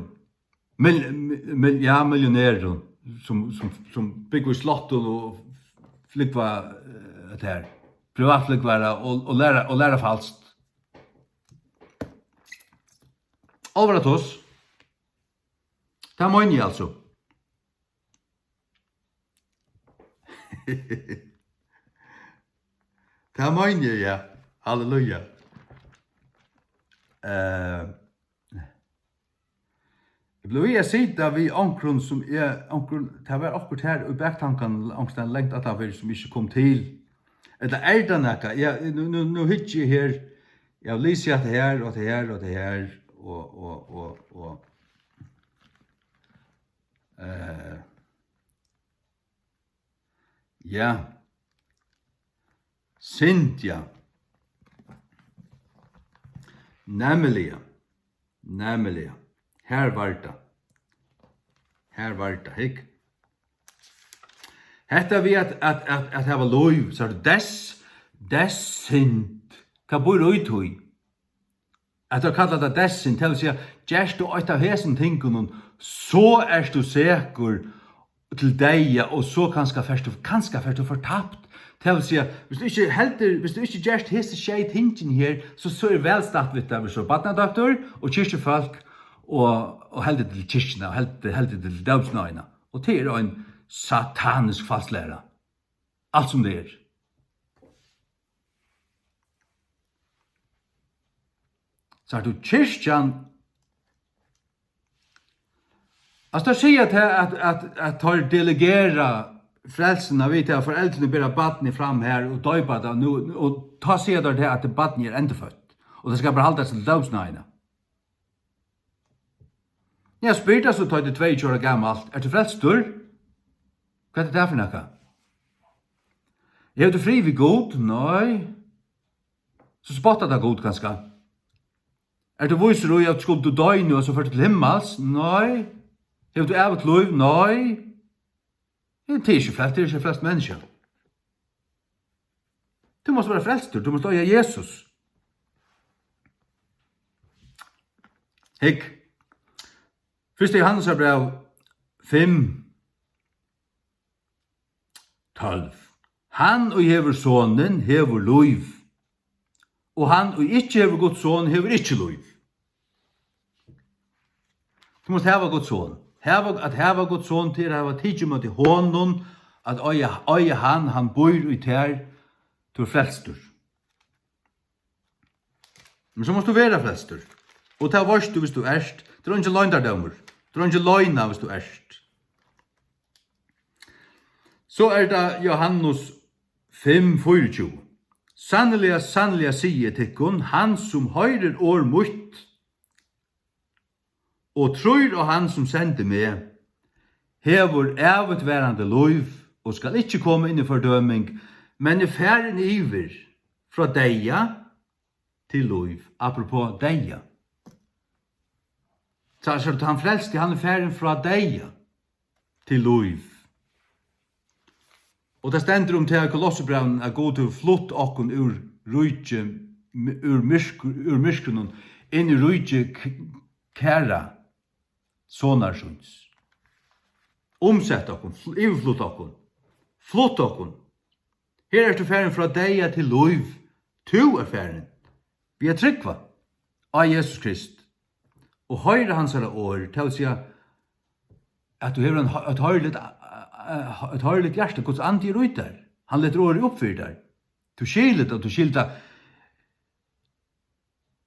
mil-, mil-, ja, millionærum, sum, sum, sum búgva í slottum og flúgva, eh, at her, privatflúgvara og, og læra, og læra falskt. Álvara tos. Tað meini eg altso. Tað meini eg, ja. Halleluja. Eh, eg bleiv við at sita við onkrum, sum eg, onkrum, tað var okkurt her í baktankan, onkustaðni langt aftanfyri, sum ikki kom til. Ella er tað nakað? Ja, nú, nú, nú hyggi eg her. Eg havi lisið hatta her, og hatta her, og hatta her, og, og, og, og, eh, ja. Synd, ja. Nemliga. Nemliga. Her var tað. Her var tað, hygg. Hetta við at, at, at, at hava lív, so er tað deyðs-, deyðssynd. Hvat býr í tí? At teir kalla tað deyðssynd, tað vil siga, gert tú eitt av hesum tingunum, so ert tú sekur til deyða, og so kanska fert tú, kanska fert tú fortapt. Tað vil siga, viss tú ikki heldur, viss tú ikki gert hesi sjey tingini her, so, so er væl statt við tær, viss tú ert barnadóttir og kirkjufólk og, og heldur til kirkjuna og heldur, heldur til dópsnáðina. Og tað er ein satanisk falsklæra. Alt sum tað er. Sært tú, kirkjan, altso, teir siga tað at, at, at teir delegera frelsuna við tað at foreldrini bera barnið fram her og doypa tað nú, og tá siga teir tað at barnið er endurføtt, og tað skal bara haldast til dópsnáðina. Ja, spyr tað so, tá tú ert tveyogtjúgu ára gamalt, ert tú frelstur? Hvat er tað fyri nakað? Hevur tú frið við Gud? Nei. So spottar tað Gud kanska. Ert tú vísur í, at skuldi tú doyð nú, so fert tú til himmals? Nei. Hevur tú ævigt lív? Nei. Ja, tað er ikki frelst, tað er ikki frelst menniskja. Tú mást vera frelstur, tú mást eiga Jesus. Hygg, fyrsta Jóhannesarbræv fimm, tólv. Hann, ið hevur Sonin, hevur lív, og hann, ið ikki hevur Guds Son, hevur ikki lív. Tú mást hava Guds Son. Hava, at hava Guds Son, tað er at hava tikið ímóti honum, at eiga, eiga hann, hann býr í tær, tú ert frelstur. Men so mást tú vera frelstur. Og tað veitst tú, viss tú ert. Tað er eingin loyndardómur. Tað er eingin loyna, viss tú ert. So er tað Jóhannes fimm fýraogtjúgu. Sanniliga, sanniliga, sigi eg tykkum, hann, sum hoyrir orð mítt og trýr á hann, sum sendi meg, hevur ævigtvarandi lív og skal ikki koma inn í fordøming, men er farin yvir frá deyða til lív. Apropos deyða. So, so tann frelsti, hann er farin frá deyða til lív. Og tað stendur um tað í Kolossebrævinum, at Gud hevur flutt okkum úr ríki, úr myrk-, úr myrkrinum, inn í ríki k-, kæra sonar síns. Umsett okkum, fl-, yvirflutt okkum, flutt okkum. Her ert tú farin frá deyða til lív. Tú ert farin við at trúgva á Jesus Krist og hoyra hansara orð, tað vil siga, at tú hevur ein, eitt hoyriligt, eitt hoyriligt hjarta, Guds andi er í tær. Hann letur orðið upp fyri tær. Tú skilir tað, tú skilir tað.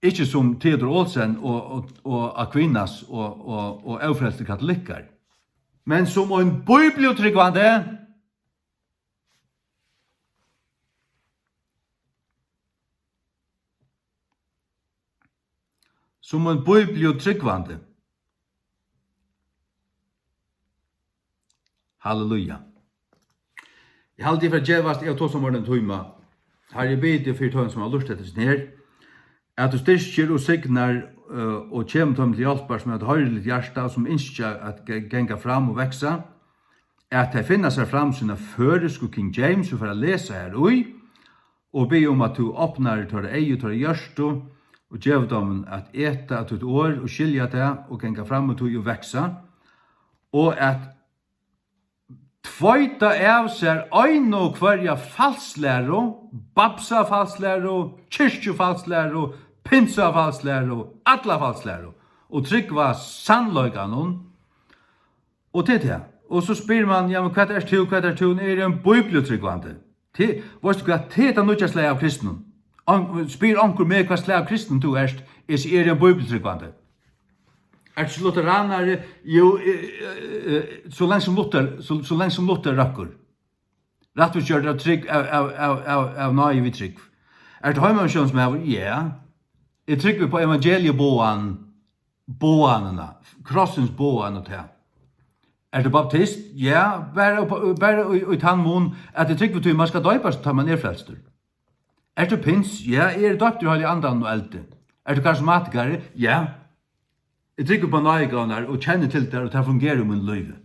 Ikki sum Theodor Olsen og, og, og Aquinas og, og, og ófrelstir katolikkar, men sum ein bíbliutrúgvandi, sum ein bíbliutrúgvandi. Halleluja. Eg haldi, eg fari at gevast, eg havi tosað meira enn ein tíma. Harri, eg biði teg fyri teimum, sum hava lurtað eftir hesum her, at tú styrkir og signar, øh, og kemur teimum til hjálpar, sum hava eitt hoyriligt hjarta, og sum ynskja at ge-, ganga fram og vaksa, at tey finna sær fram sína føroysku King James og fara at lesa har í, og biðja um, at tú opnar teirra eygu, teirra hjørtu, og gevur teimum at eta av títt orð og skilja tað og ganga fram í tí og vaksa, og at tveita av sær eina og hvørja falslæru, babsafalslæru, kirkjufalslæru, pinsafalslæru, alla falslæru, og trúgva sannleikanum. Og tað er tað. Og so spyr mann, ja, men hvat ert tú, hvat ert tú? Eg eri ein bíbliutrúgvandi. Tað, veitst tú hvat, tað er tað nýggja slagið av kristnum. Spyr onkur meg, hvat slag av kristnum tú ert, eg sigi, eg eri ein bíbliutrúgvandi. Ert tú lutheranari? Jú, eh, eh, eh, so langt sum Luther, so, so langt sum Luther røkkur. Rættvísgjørdur av trúgv, av, av, av, av, av náði við trúgv. Ert tú heimamissiónsmaður? Ja. Eg trúgvi upp á evangeliuboðan, boðanina, krossins boðan og tað. Ert tú baptist? Ja, bara upp, bara í, í tann mun, at eg trúgvi tí, man skal doypast, tá man er frelstur. Ert tú pins? Ja, eg eri doyptur í Heilaga Andanum og eldi. Ert tú karismatikari? Ja. Eg trúgvi upp á náðigávurnar og kenni til tær, og tær fungera í mínum lívi.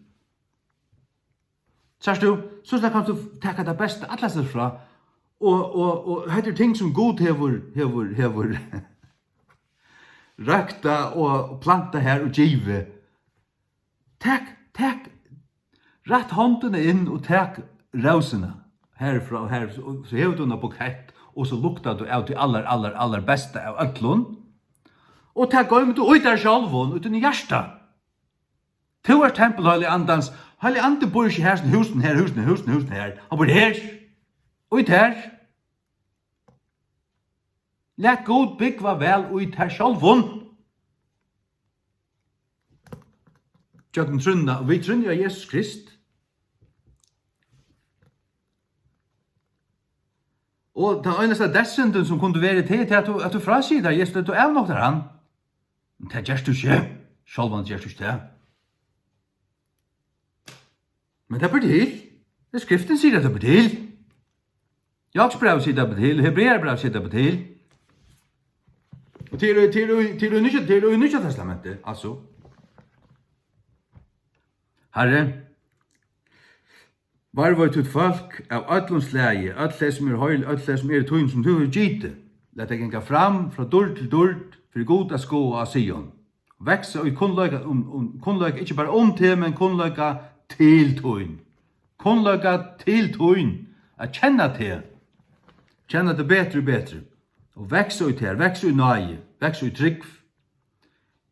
Sært tú, so kanst tú taka tað besta allastaðni frá, og, og, og hetta er ting, sum Gud hevur, hevur, hevur røktað og plantað har og givið. Tak, tak rætt hondina inn og tak rósina herfrá og her, og so hevur tú eina bukett, og so luktar tú av tí allar, allar, allar besta av øllum. Og tað goymir tú í tær sjálvum, í tínum hjarta. Tú ert tempul Heilaga Andans. Heilagi Andin býr ikki her, sum húsini her, húsini, húsini, húsini her. Hann býr her. Og í tær. Lat Gud búgva væl í tær sjálvum. Gjøgnum trúnna, og vit trúnna á Jesus Krist. Og tann einasta deyðssyndin, sum kundi verið, tað er tað, at tú, at tú frásigur tær Jesus, at tú avnoktar hann. Men tað gert tú ikki. Sjálvandi gert tú ikki tað. Men tað ber til. Skriftin sigur, at tað ber til. Jákobsbrævið sigur, tað ber til. Hebrearabrævið sigur, tað ber til. Og til, til, til, til, nýggja, til í Nýggja Testamenti, altso. Harri, varðveit títt fólk av øllum slagi, øll tey, sum eru heil, øll tey, sum eru tín, sum tú hevur gitið. Lat tey ganga fram frá dýrd til dýrd fyri Gud at skoða á Sion. Vaksa í kunnleika um, um, kunnleika ikki bara um teg, men kunnleika til tín. Kunnleika til tín. At kenna teg. Kenna teg betri og betri. Og vaksa í tær, vaksa í náði, vaksa í trúgv.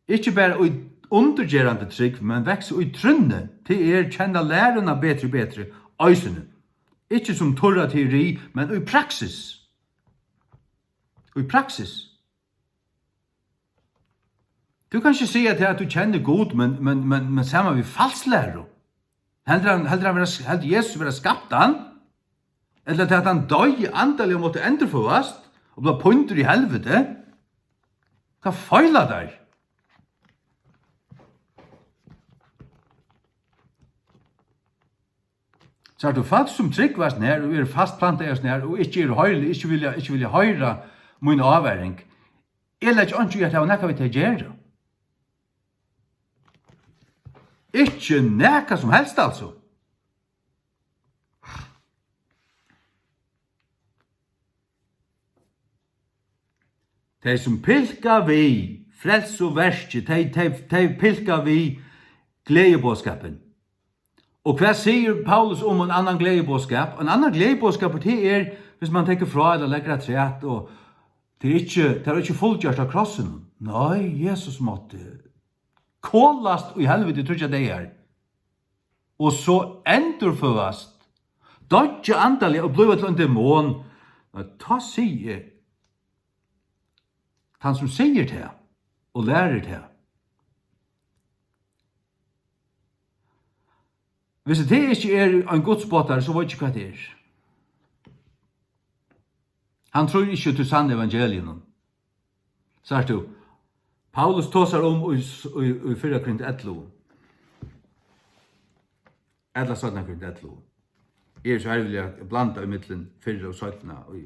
Ikki bara í undirgerandi trúgv, men vaksa í trúnni. Tað er kenna læruna betri og betri eisini. Ikki sum turra teori, men í praksis. Í praksis. Tú kanst ikki siga tað, at tú kennir Gud, men, men, men, men saman við falslæru. Heldur hann, heldur hann vera, heldur Jesus vera skaptan? Ella tað, at hann doyði andaliga og mátti endurføðast og bleiv píndur í helviti? Hvat feilar tær? Sært tú, fólk sum trúgva hesum her og eru fast plantað í hesum her og ikki eru heil, ikki vilja, ikki vilja hoyra mína ávaring, eg leggi einki í at hava nakað við tað at gera. Ikki nakað sum helst, altso. Tey, sum pilka við frelsuverkið, tey, tey, tey pilka við gleðiboðskapin. Og hvat sigur Paulus um ein annan gleðiboðskap? Ein annan gleðiboðskapur, tað er, hvis mann tekur frá ella leggur afturat, og tað er ikki, tað er ikki fullgjørt á krossinum. Nei, Jesus mátti kolast í helviti tríggjar dagar. Og so endurføðast, doyggja andaliga og blíva til ein demon. Nei, tá sigi eg, Tann sum sigur tað og lærir tað. Hvis tað ikki er ein gudsspotari, so veit eg ikki, hvat tað er. Hann trýr ikki tí sanna evangeliinum. Sært tú, Paulus tosar um í, í, í fyrra Korint ellivu. Ella seinna Korint ellivu. Eg eri so erviliga blandað ímillum fyrra og seinna, og í,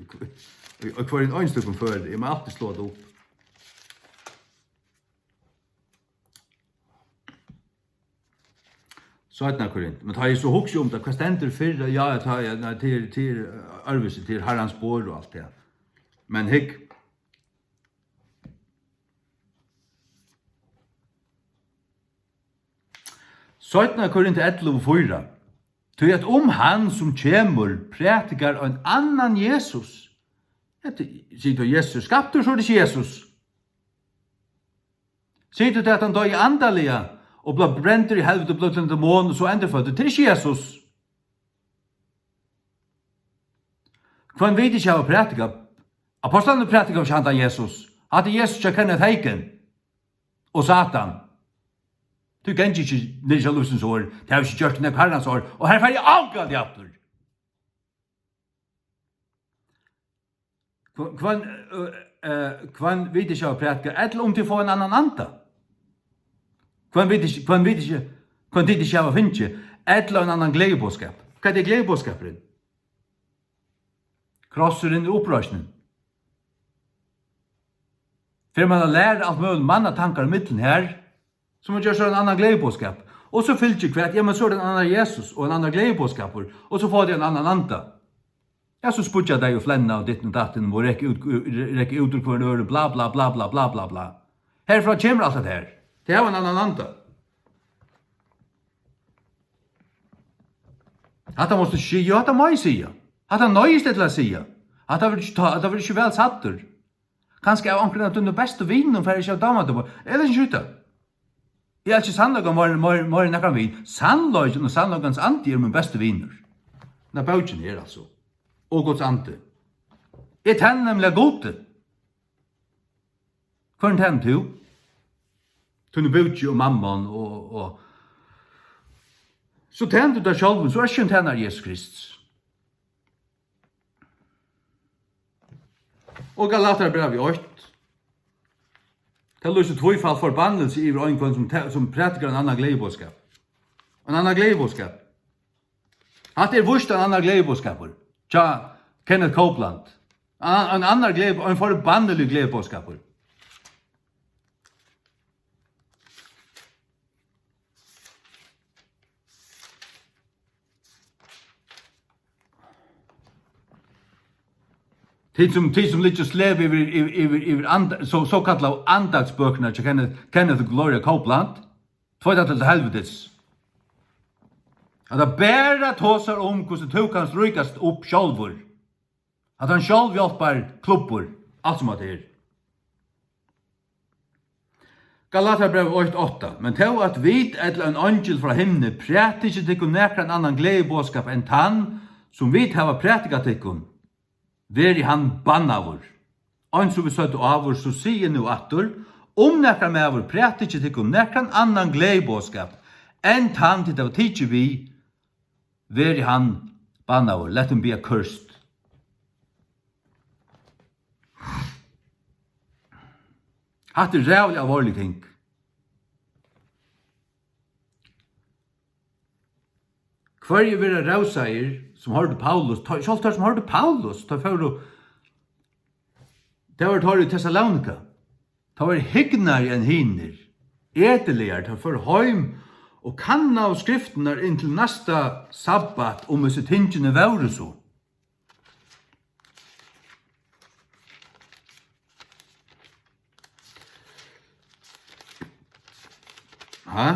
í, í hvørjum einstøkum føri. Eg má altíð sláa tað upp. Seinna Korint. Men tá eg so hugsi um tað, hvat stendur fyrra? Ja, tá, ja, nei, til, til, eh, ørvisi, til Harrans bor og alt tað. Men hygg. Seinna Korint ellivu fýra. Tí at um hann, sum kemur, prædikar ein annan Jesus, hetta, sigur tú, Jesus er skaptur, so er tað ikki Jesus. Sigur tú, at hann doyði andaliga og bleiv brendur í helviti og bleiv til ein demon og so endurføddur, tað er ikki Jesus. Hvønn vit ikki hava prædikað. Ápostlarnir prædikaðu ikki handan Jesus. Hatta er Jesus hjá Kenneth Hagin og Satan. Tú gengir ikki niður hjá lívsins orð. Tað hevur ikki gjørt nakað Harrans orð. Og her fari eg ongantíð aftur. Hvønn, hvønn, øh, øh, hvønn vit ikki hava prædikað, ella um tit fáa ein annan anda. Hvønn vit ikki, hvønn vit ikki, hvønn tit ikki hava fingið, ella ein annan gleðiboðskap. Hvat er gleðiboðskapurin? Krossurin og uppreisnin. Fer mann at læra alt møguligt mannatankar ímillum her, sum at gera so ein annan gleðiboðskap. Og so fylgir hvat? Ja, men so er tað ein annar Jesus og ein annar gleðiboðskapur, og so fáa tey ein annan anda. Ja, so spýggja tey og flenna og ditten og datten og rekka út, rekka út úr hvørjum øðrum, bla, bla, bla, bla, bla, bla, bla. Herfrá kemur alt hetta her. Tey hava ein annan anda. Hatta mást tú siga, jú, hatta má eg siga. Hatta noyðist eg til at siga. Hatta verður ikki tá, hatta verður ikki væl sæddur. Kanska av onkrum av tínum bestu vinum fær ikki at dáma teg, ella ikki skjúta. Eg elski sannleikan meir, meir, meir enn nakran vin. Sannleikin og sannleikans andi er mín besti vinur. Henda bókin her, altso. Og Guds andi. Eg tæni nemliga Gudi. Hvørjum tænir tú? Tíni búki og mammon og, og so tænir tú tær sjálvum, so ert ikki ein tænari Jesus Krists. Og Galatarabrævið eitt. Tað lýsir tvífalt forbannilsi yvir ein hvønn, sum te-, sum prædikar ein annan gleðiboðskap. Ein annan gleðiboðskap. Hatta er víst ein annar gleðiboðskapur. Hjá Kenneth Copeland. Ein, ein annar gleði-, ein forbanniligur gleðiboðskapur. Tit sum, tit sum liggja og sleva yvir, yvir, yvir, yvir and-, so, sokallaðu andaktsbøkurnar hjá Kenneth, Kenneth Gloria Copeland, tveit tað til helvitis. At tað bara tosar um, hvussu tú kanst ríkast upp sjálvur. At hann sjálvhjálparklubbur, alt sum hatta er. Galatarabrævið eitt átta. Men tó at vit ella ein eingil frá himni prædiki tykkum nakran annan gleðiboðskap enn tann, sum vit hava prædikað tykkum, veri hann bannaður. Eins og vit søgdu áður, so sigi eg nú aftur, um nakar maður prædiki tykkum nakran annan gleðiboðskap enn tann, tit hava tikið við, veri hann bannaður. Let him be accursed. Hatta er ræðuliga alvorlig ting. Hvørjir verða rósaðir, sum hoyrdu Paulus? Tá, sjálvt teir, sum hoyrdu Paulus, teir fóru, tað vóru teir í Tessalónika. Teir vóru hygnari enn hinir, eturligari, teir fóru heim og kannaðu skriftirnar inn til næsta sabbat, um hesi tingini vóru so. Ha?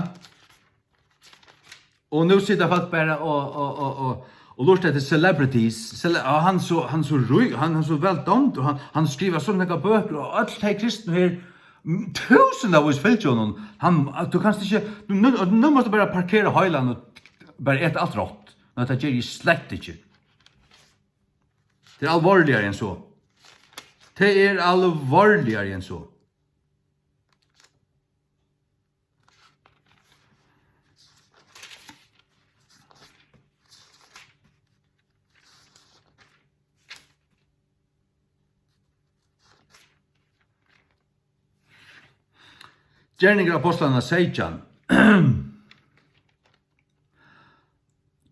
Og nú sita fólk bara og, og, og, og, og lurta eftir celebrities. Cele-, og hann so, hann so rík, hann, hann so væl dámdur, og hann, hann skrivar so nógvar bøkur, og øll tey kristnu her, m-, túsundavís fylgja honum. Hann, at tú kanst ikki, nú, nú, nú mást tú bara parkera heilan og bara eta alt rátt. Nei, tað geri eg slett ikki. Tað er alvorligari enn so. Tað er alvorligari enn so. Gerningar Ápostlanna seytjan.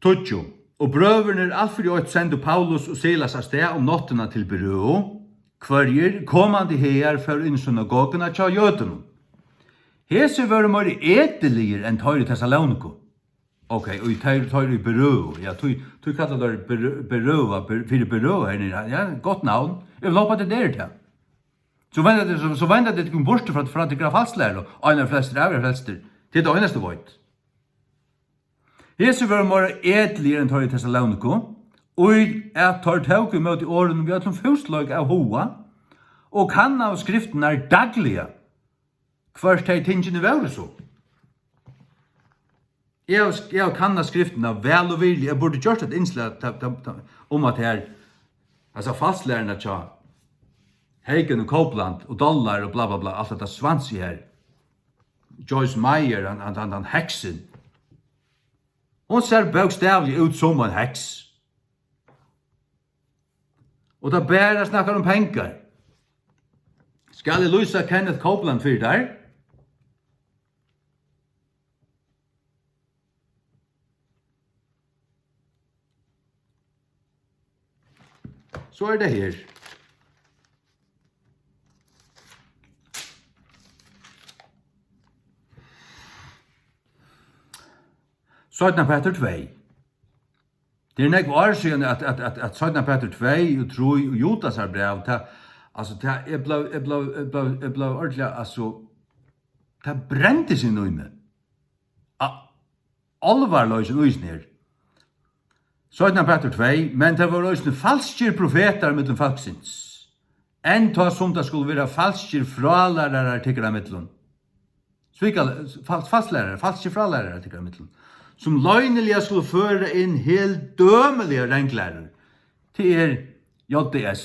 Tíggju. Og brøðurnir alt fyri eitt sendu Paulus og Silas avstað um náttina til Berøu, hvørjir, komandi hagar, fóru inn í synagoguna hjá jødunum. Hesir vóru meira eðiligir enn teir í Tessaloniku. Ok, og teir, teir í Berøu, ja, tí, tí kalla teir Berø-, Berøa, Ber-, fyri Berøa her niðri, ja, gott navn. Eg vil hoppa til der, ja. So venda tit, so, so venda tit tykkum burtur frá, frá tykkara falslæru, og einar flestir, aðrir frelstir. Tað er tað einasta veit. Hesir vóru meira eðiligir enn teir í Tessaloniku, og at teir tóku ímóti orðunum við øllum fúsleika av huga, og kannaðu skriftirnar dagliga, hvørt tey tingini vóru so. Eg havi, eg havi kannað skriftina væl og virðiliga. Eg burdi gjørt eitt innslag ta, ta, ta, um at her, hasar falslærurnar hjá Hagen og Copeland og Dollar og bla, bla, bla, alt hetta svansið her. Joyce Meyer, hann, hann, hann, hann heksin. Hon sær bókstavliga út sum ein heks. Og tað bara snakkar um pengar. Skal eg lýsa Kenneth Copeland fyri tær? So er tað her. Seinna Petur tvey. Tað er nógv ár síðan, at, at, at, at Seinna Petur tvey og trý og Judasar bræv, tað, altso, tað, eg bleiv, eg bleiv, eg bleiv, eg bleiv ordiliga, altso, tað brendi seg inn í meg. A-, álvarleikin í hesum her. Seinna Petur tvey, men tað vóru eisini falskir profetar millum fólksins, enn tá sum tað skulu vera falskir frálærarar tykkara millum. Svika-, fal-, falsklærarar, falskir frálærarar tykkara millum, sum loyniliga skulu føra inn heldømiligar ranglærur. Tað er J D S.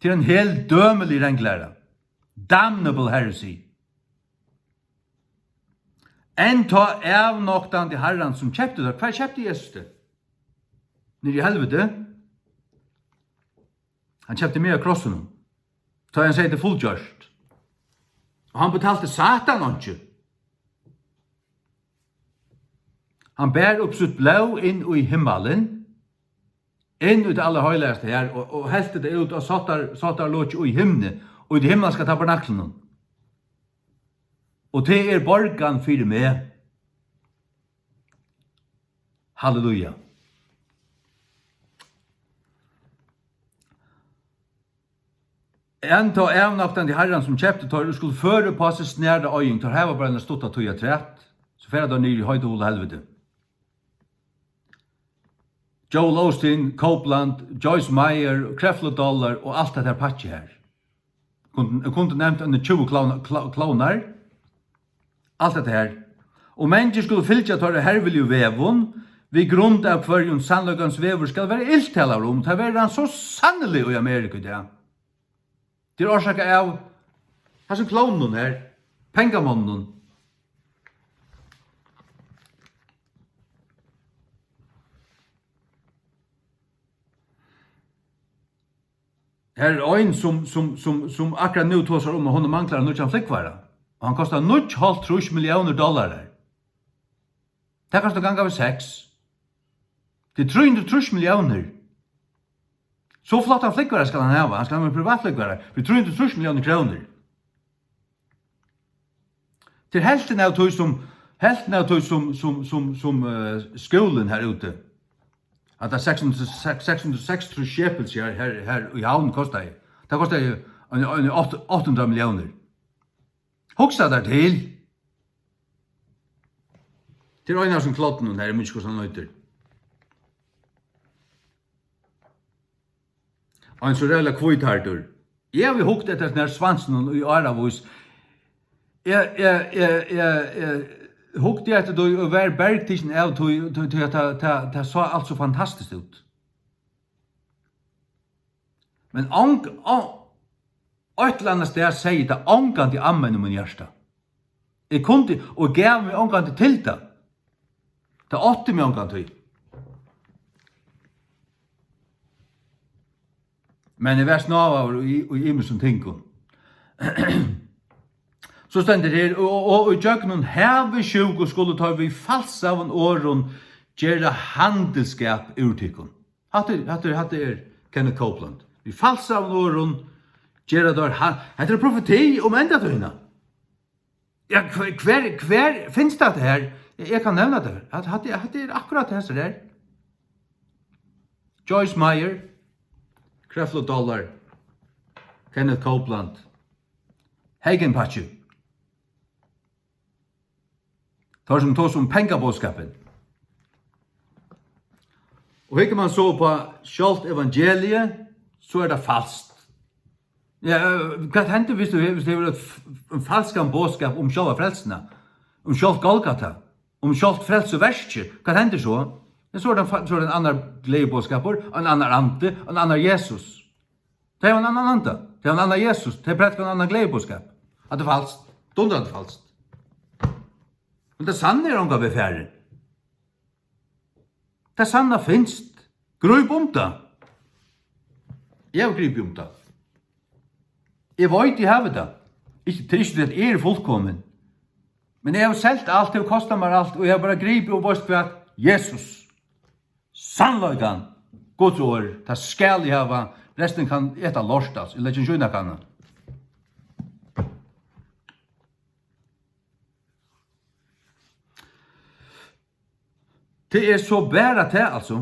Tað er ein heldømilig ranglæra. Damnable heresy. Enn tá avnoktandi Harran, sum keypti tað. Hvar keypti Jesus tað? Niðri í helviti. Hann keypti meg á krossinum, tá hann segði: "Tað er fullgjørt." Og hann betalti Satan einki. Hann bar upp sítt blóð inn í himmalin, inn í tað allarheilagasta her, og, og helti tað út á sáttar-, sáttarlokið í himni, og í tí himmalska tabernaklinum. Og tað er borgan fyri meg. Halleluja. Enn tá avnoktandi Harran, sum keypti teir, og skuldi føra upp á seg snara oyðing, teir hava bara eina stutta tíð afturat, so fara teir niður í heita holu helviti. Joel Osteen, Copeland, Joyce Meyer, Creflo Dollar og alt hetta her pakkið her. Kundi, kundi nevnt eini tjúgu klovn-, klo-, klovnar. Alt hetta her. Og mangir skulu fylgja teirra herviligu vegum, við grund av hvørjum sannleikans vegur skal vera ilt talaður um. Tað verður hann so sanniliga í Ameriku í dag. Tað er orsakað av hasum klovnunum her, pengamonnunum. Her er ein, sum, sum, sum, sum akkurát nú tosar um, at honum manglar ein nýggjan flúgvara, og hann kostar níggju og hálvtrýss milliónir dollarar. Tað kanst tú ganga við seks. Tað er trý hundrað og trýss milliónir. So flottan flúgvara skal hann hava. Hann skal hava ein privatflúgvara fyri trý hundrað og trýss milliónir krónur. Tað er helvtin av tí sum, helvtin av tí sum, sum, sum, sum, eh, skúlin her úti. At tað seks hundrað, seks, seks hundrað og seksogtrýss shekels her, her, her í Havn kostaði. Tað kostaði ein, ein átta, átta hundrað milliónir. Hugsa tær til. Tað er ein av sum klovnunum her, eg minnist ikki, hvussu hann eitur. Ein so ræðuliga hvíthærdur. Eg havi hugt eftir hesum her svansinum í áravís. Eg, eg, eg, eg, eg hugdi eftir tí og var bergtikin av tí, tí, tí at tað, tað, tað sá alt so fantastiskt út. Men ong-, ong-, Eitt ella annað stað segði tað ongantíð amen í mínum hjarta. Eg kundi og gav meg ongantíð til tað. Tað átti meg ongantíð. Men eg var snávaður í, í ymiskum tingum. So stendur her, og, og, og í gjøgnum havi sjúku skulu teir við falsaðum orðum gera handilsskap úr tykkum. Hatta er, hatta er, hatta er Kenneth Copeland. Við falsaðum orðum gera teir han-, hetta er profeti um endatíðina. Ja, hvar, hvar, hvar finst tað her? Eg, eg kann nevna tað. Hatta, hatta, hatta er akkurát tað her. Joyce Meyer, Creflo Dollar, Kenneth Copeland, Hagenpakke. Teir sum tosa um pengaboðskapin. Og hyggur mann so upp á sjálvt evangeliið, so er tað falskt. Ja, øh, hvat hendir, hvis tú, hvis tú hevur eitt f-, ein falskan boðskap um sjálva frelsuna, um sjálvt Golgata, um sjálvt frelsuverkið? Hvat hendir so? Ja, so er tað fa-, so er tað ein annar gleðiboðskapur, ein annar andi, ein annar Jesus. Tey hava ein annan anda, tey hava ein annan Jesus, tey prædika ein annan gleðiboðskap. Hatta er falskt, dundrandi falskt. Men tað sanna er ongan veg farin. Tað sanna finst. Gríp um tað. Eg havi gripið um tað. Eg veit, eg havi tað. Ikki, tað er ikki, at eg eri fullkomin. Men eg havi selt alt, tað hevur kostað mær alt, og eg havi bara gripið og veitst hvat? Jesus. Sannleikan. Guds orð. Tað skal eg hava. Restin kann eta lort, altso. Eg leggi ikki í nakað annað. Tað er so bara tað, altso.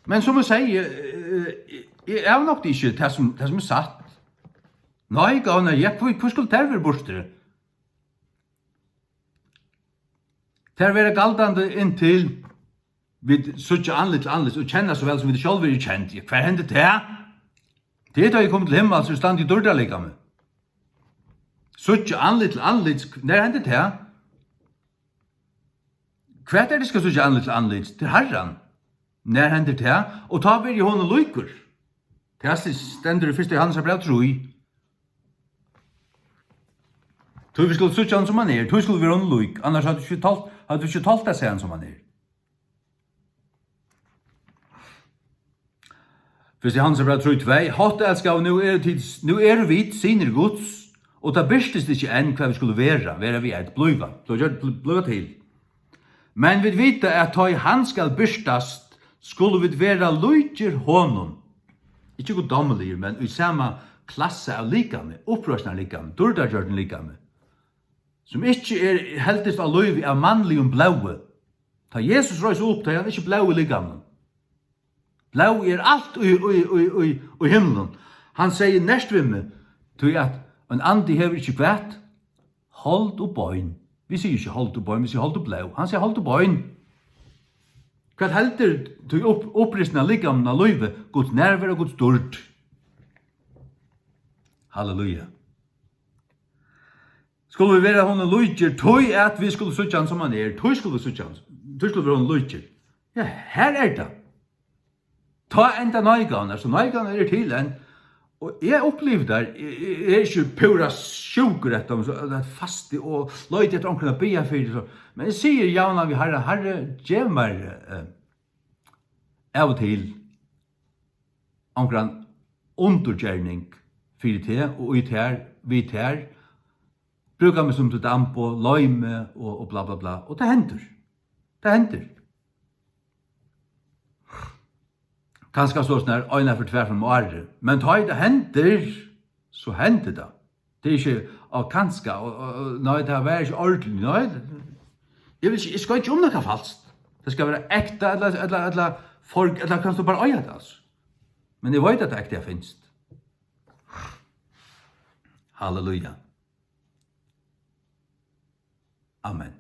Men sum eg sigi, eh, eg, eg avnokti ikki tað sum, tað sum er satt. Nei, góða, nei, ja, hví, hví skulu tær vera burtur? Tær verða galdandi inntil vit síggja andlit til andlits og kenna so væl sum vit sjálv eru kend. Ja, hvar hendir tað? Tað er tá eg komi til himmals og standi í dýrdarlikami. Síggja andlit til andlits, nær hendir tað? Hvat er tað, eg skal síggja andlit til andlits? Til Harran. Nær hendir tað? Og tá verði eg honum líkur. Tað stendur í fyrsta Jóhannesar bræv trý. Tí vit skulu síggja hann, sum hann er. Tí skulu vit vera honum lík. Annars høvdu vit ikki tolt, høvdu vit ikki tolt at sæð hann, sum hann er. Fyrsta Jóhannesar bræv trý tvey: Hátt elskaðu, nú eru tit, nú eru vit synir Guds, og tað birtist ikki enn, hvat vit skulu vera, vera vit eitt, blíva. So gjørt, bl-, blíva til. Men vit vita, at tá ið hann skal birtast, skulu vit vera líkir honum. Ikki guddommeligir, men í sama klassa av likami, uppreisnarlikami, dýrdargjørdum likami, sum ikki er, heldist á lívi av mannligum blóði. Tá Jesus reis upp, tá er hann ikki blóð í likaminum. Blóð er alt í, í, í, í, í himlum. Hann segði nært við meg, tí at ein andi hevur ikki hvat? Hold og bein. Vit siga ikki hold og bein, vit siga hold og blóð. Hann segði hold og bein. Hvat heldur tí upp-, upprisna likaminum á lívi? Guds nærvera, Guds dýrd. Halleluja. Skulu vit vera honum líkir, tí at vit skulu síggja hann, sum hann er. Tí skulu vit síggja hann. Tí skulu vit vera honum líkir. Ja, her er tað. Tá enda náðigávan, altso, náðigávan er til enn, og eg upplivi tær, eg, eg, eg eri ikki púra sjúkur eftir teimum, so at fasti og leita eftir onkrum at biðja fyri, so, men eg sigi javnan við Harran: Harri, gev mær, eh, av og til onkran undurgerning fyri teg og í tær, við tær, brúka meg sum títt amboð, leið meg og, og bla, bla, bla. Og tað hendir. Tað hendir. Kanska so snar eina ferð, tvær ferð um árið. Men tá ið tað hendir, so hendir tað. Tað er ikki, og kanska, og, og, og, nei, tað var ikki ordiligt, nei. Eg vil ikki, eg skoyt ikki um nakað falskt. Tað skal vera ekta, ella, ella, ella, for, ella kanst tú bara eiga tað, altso. Men eg veit, at tað ekta finst. Halleluja. Amen.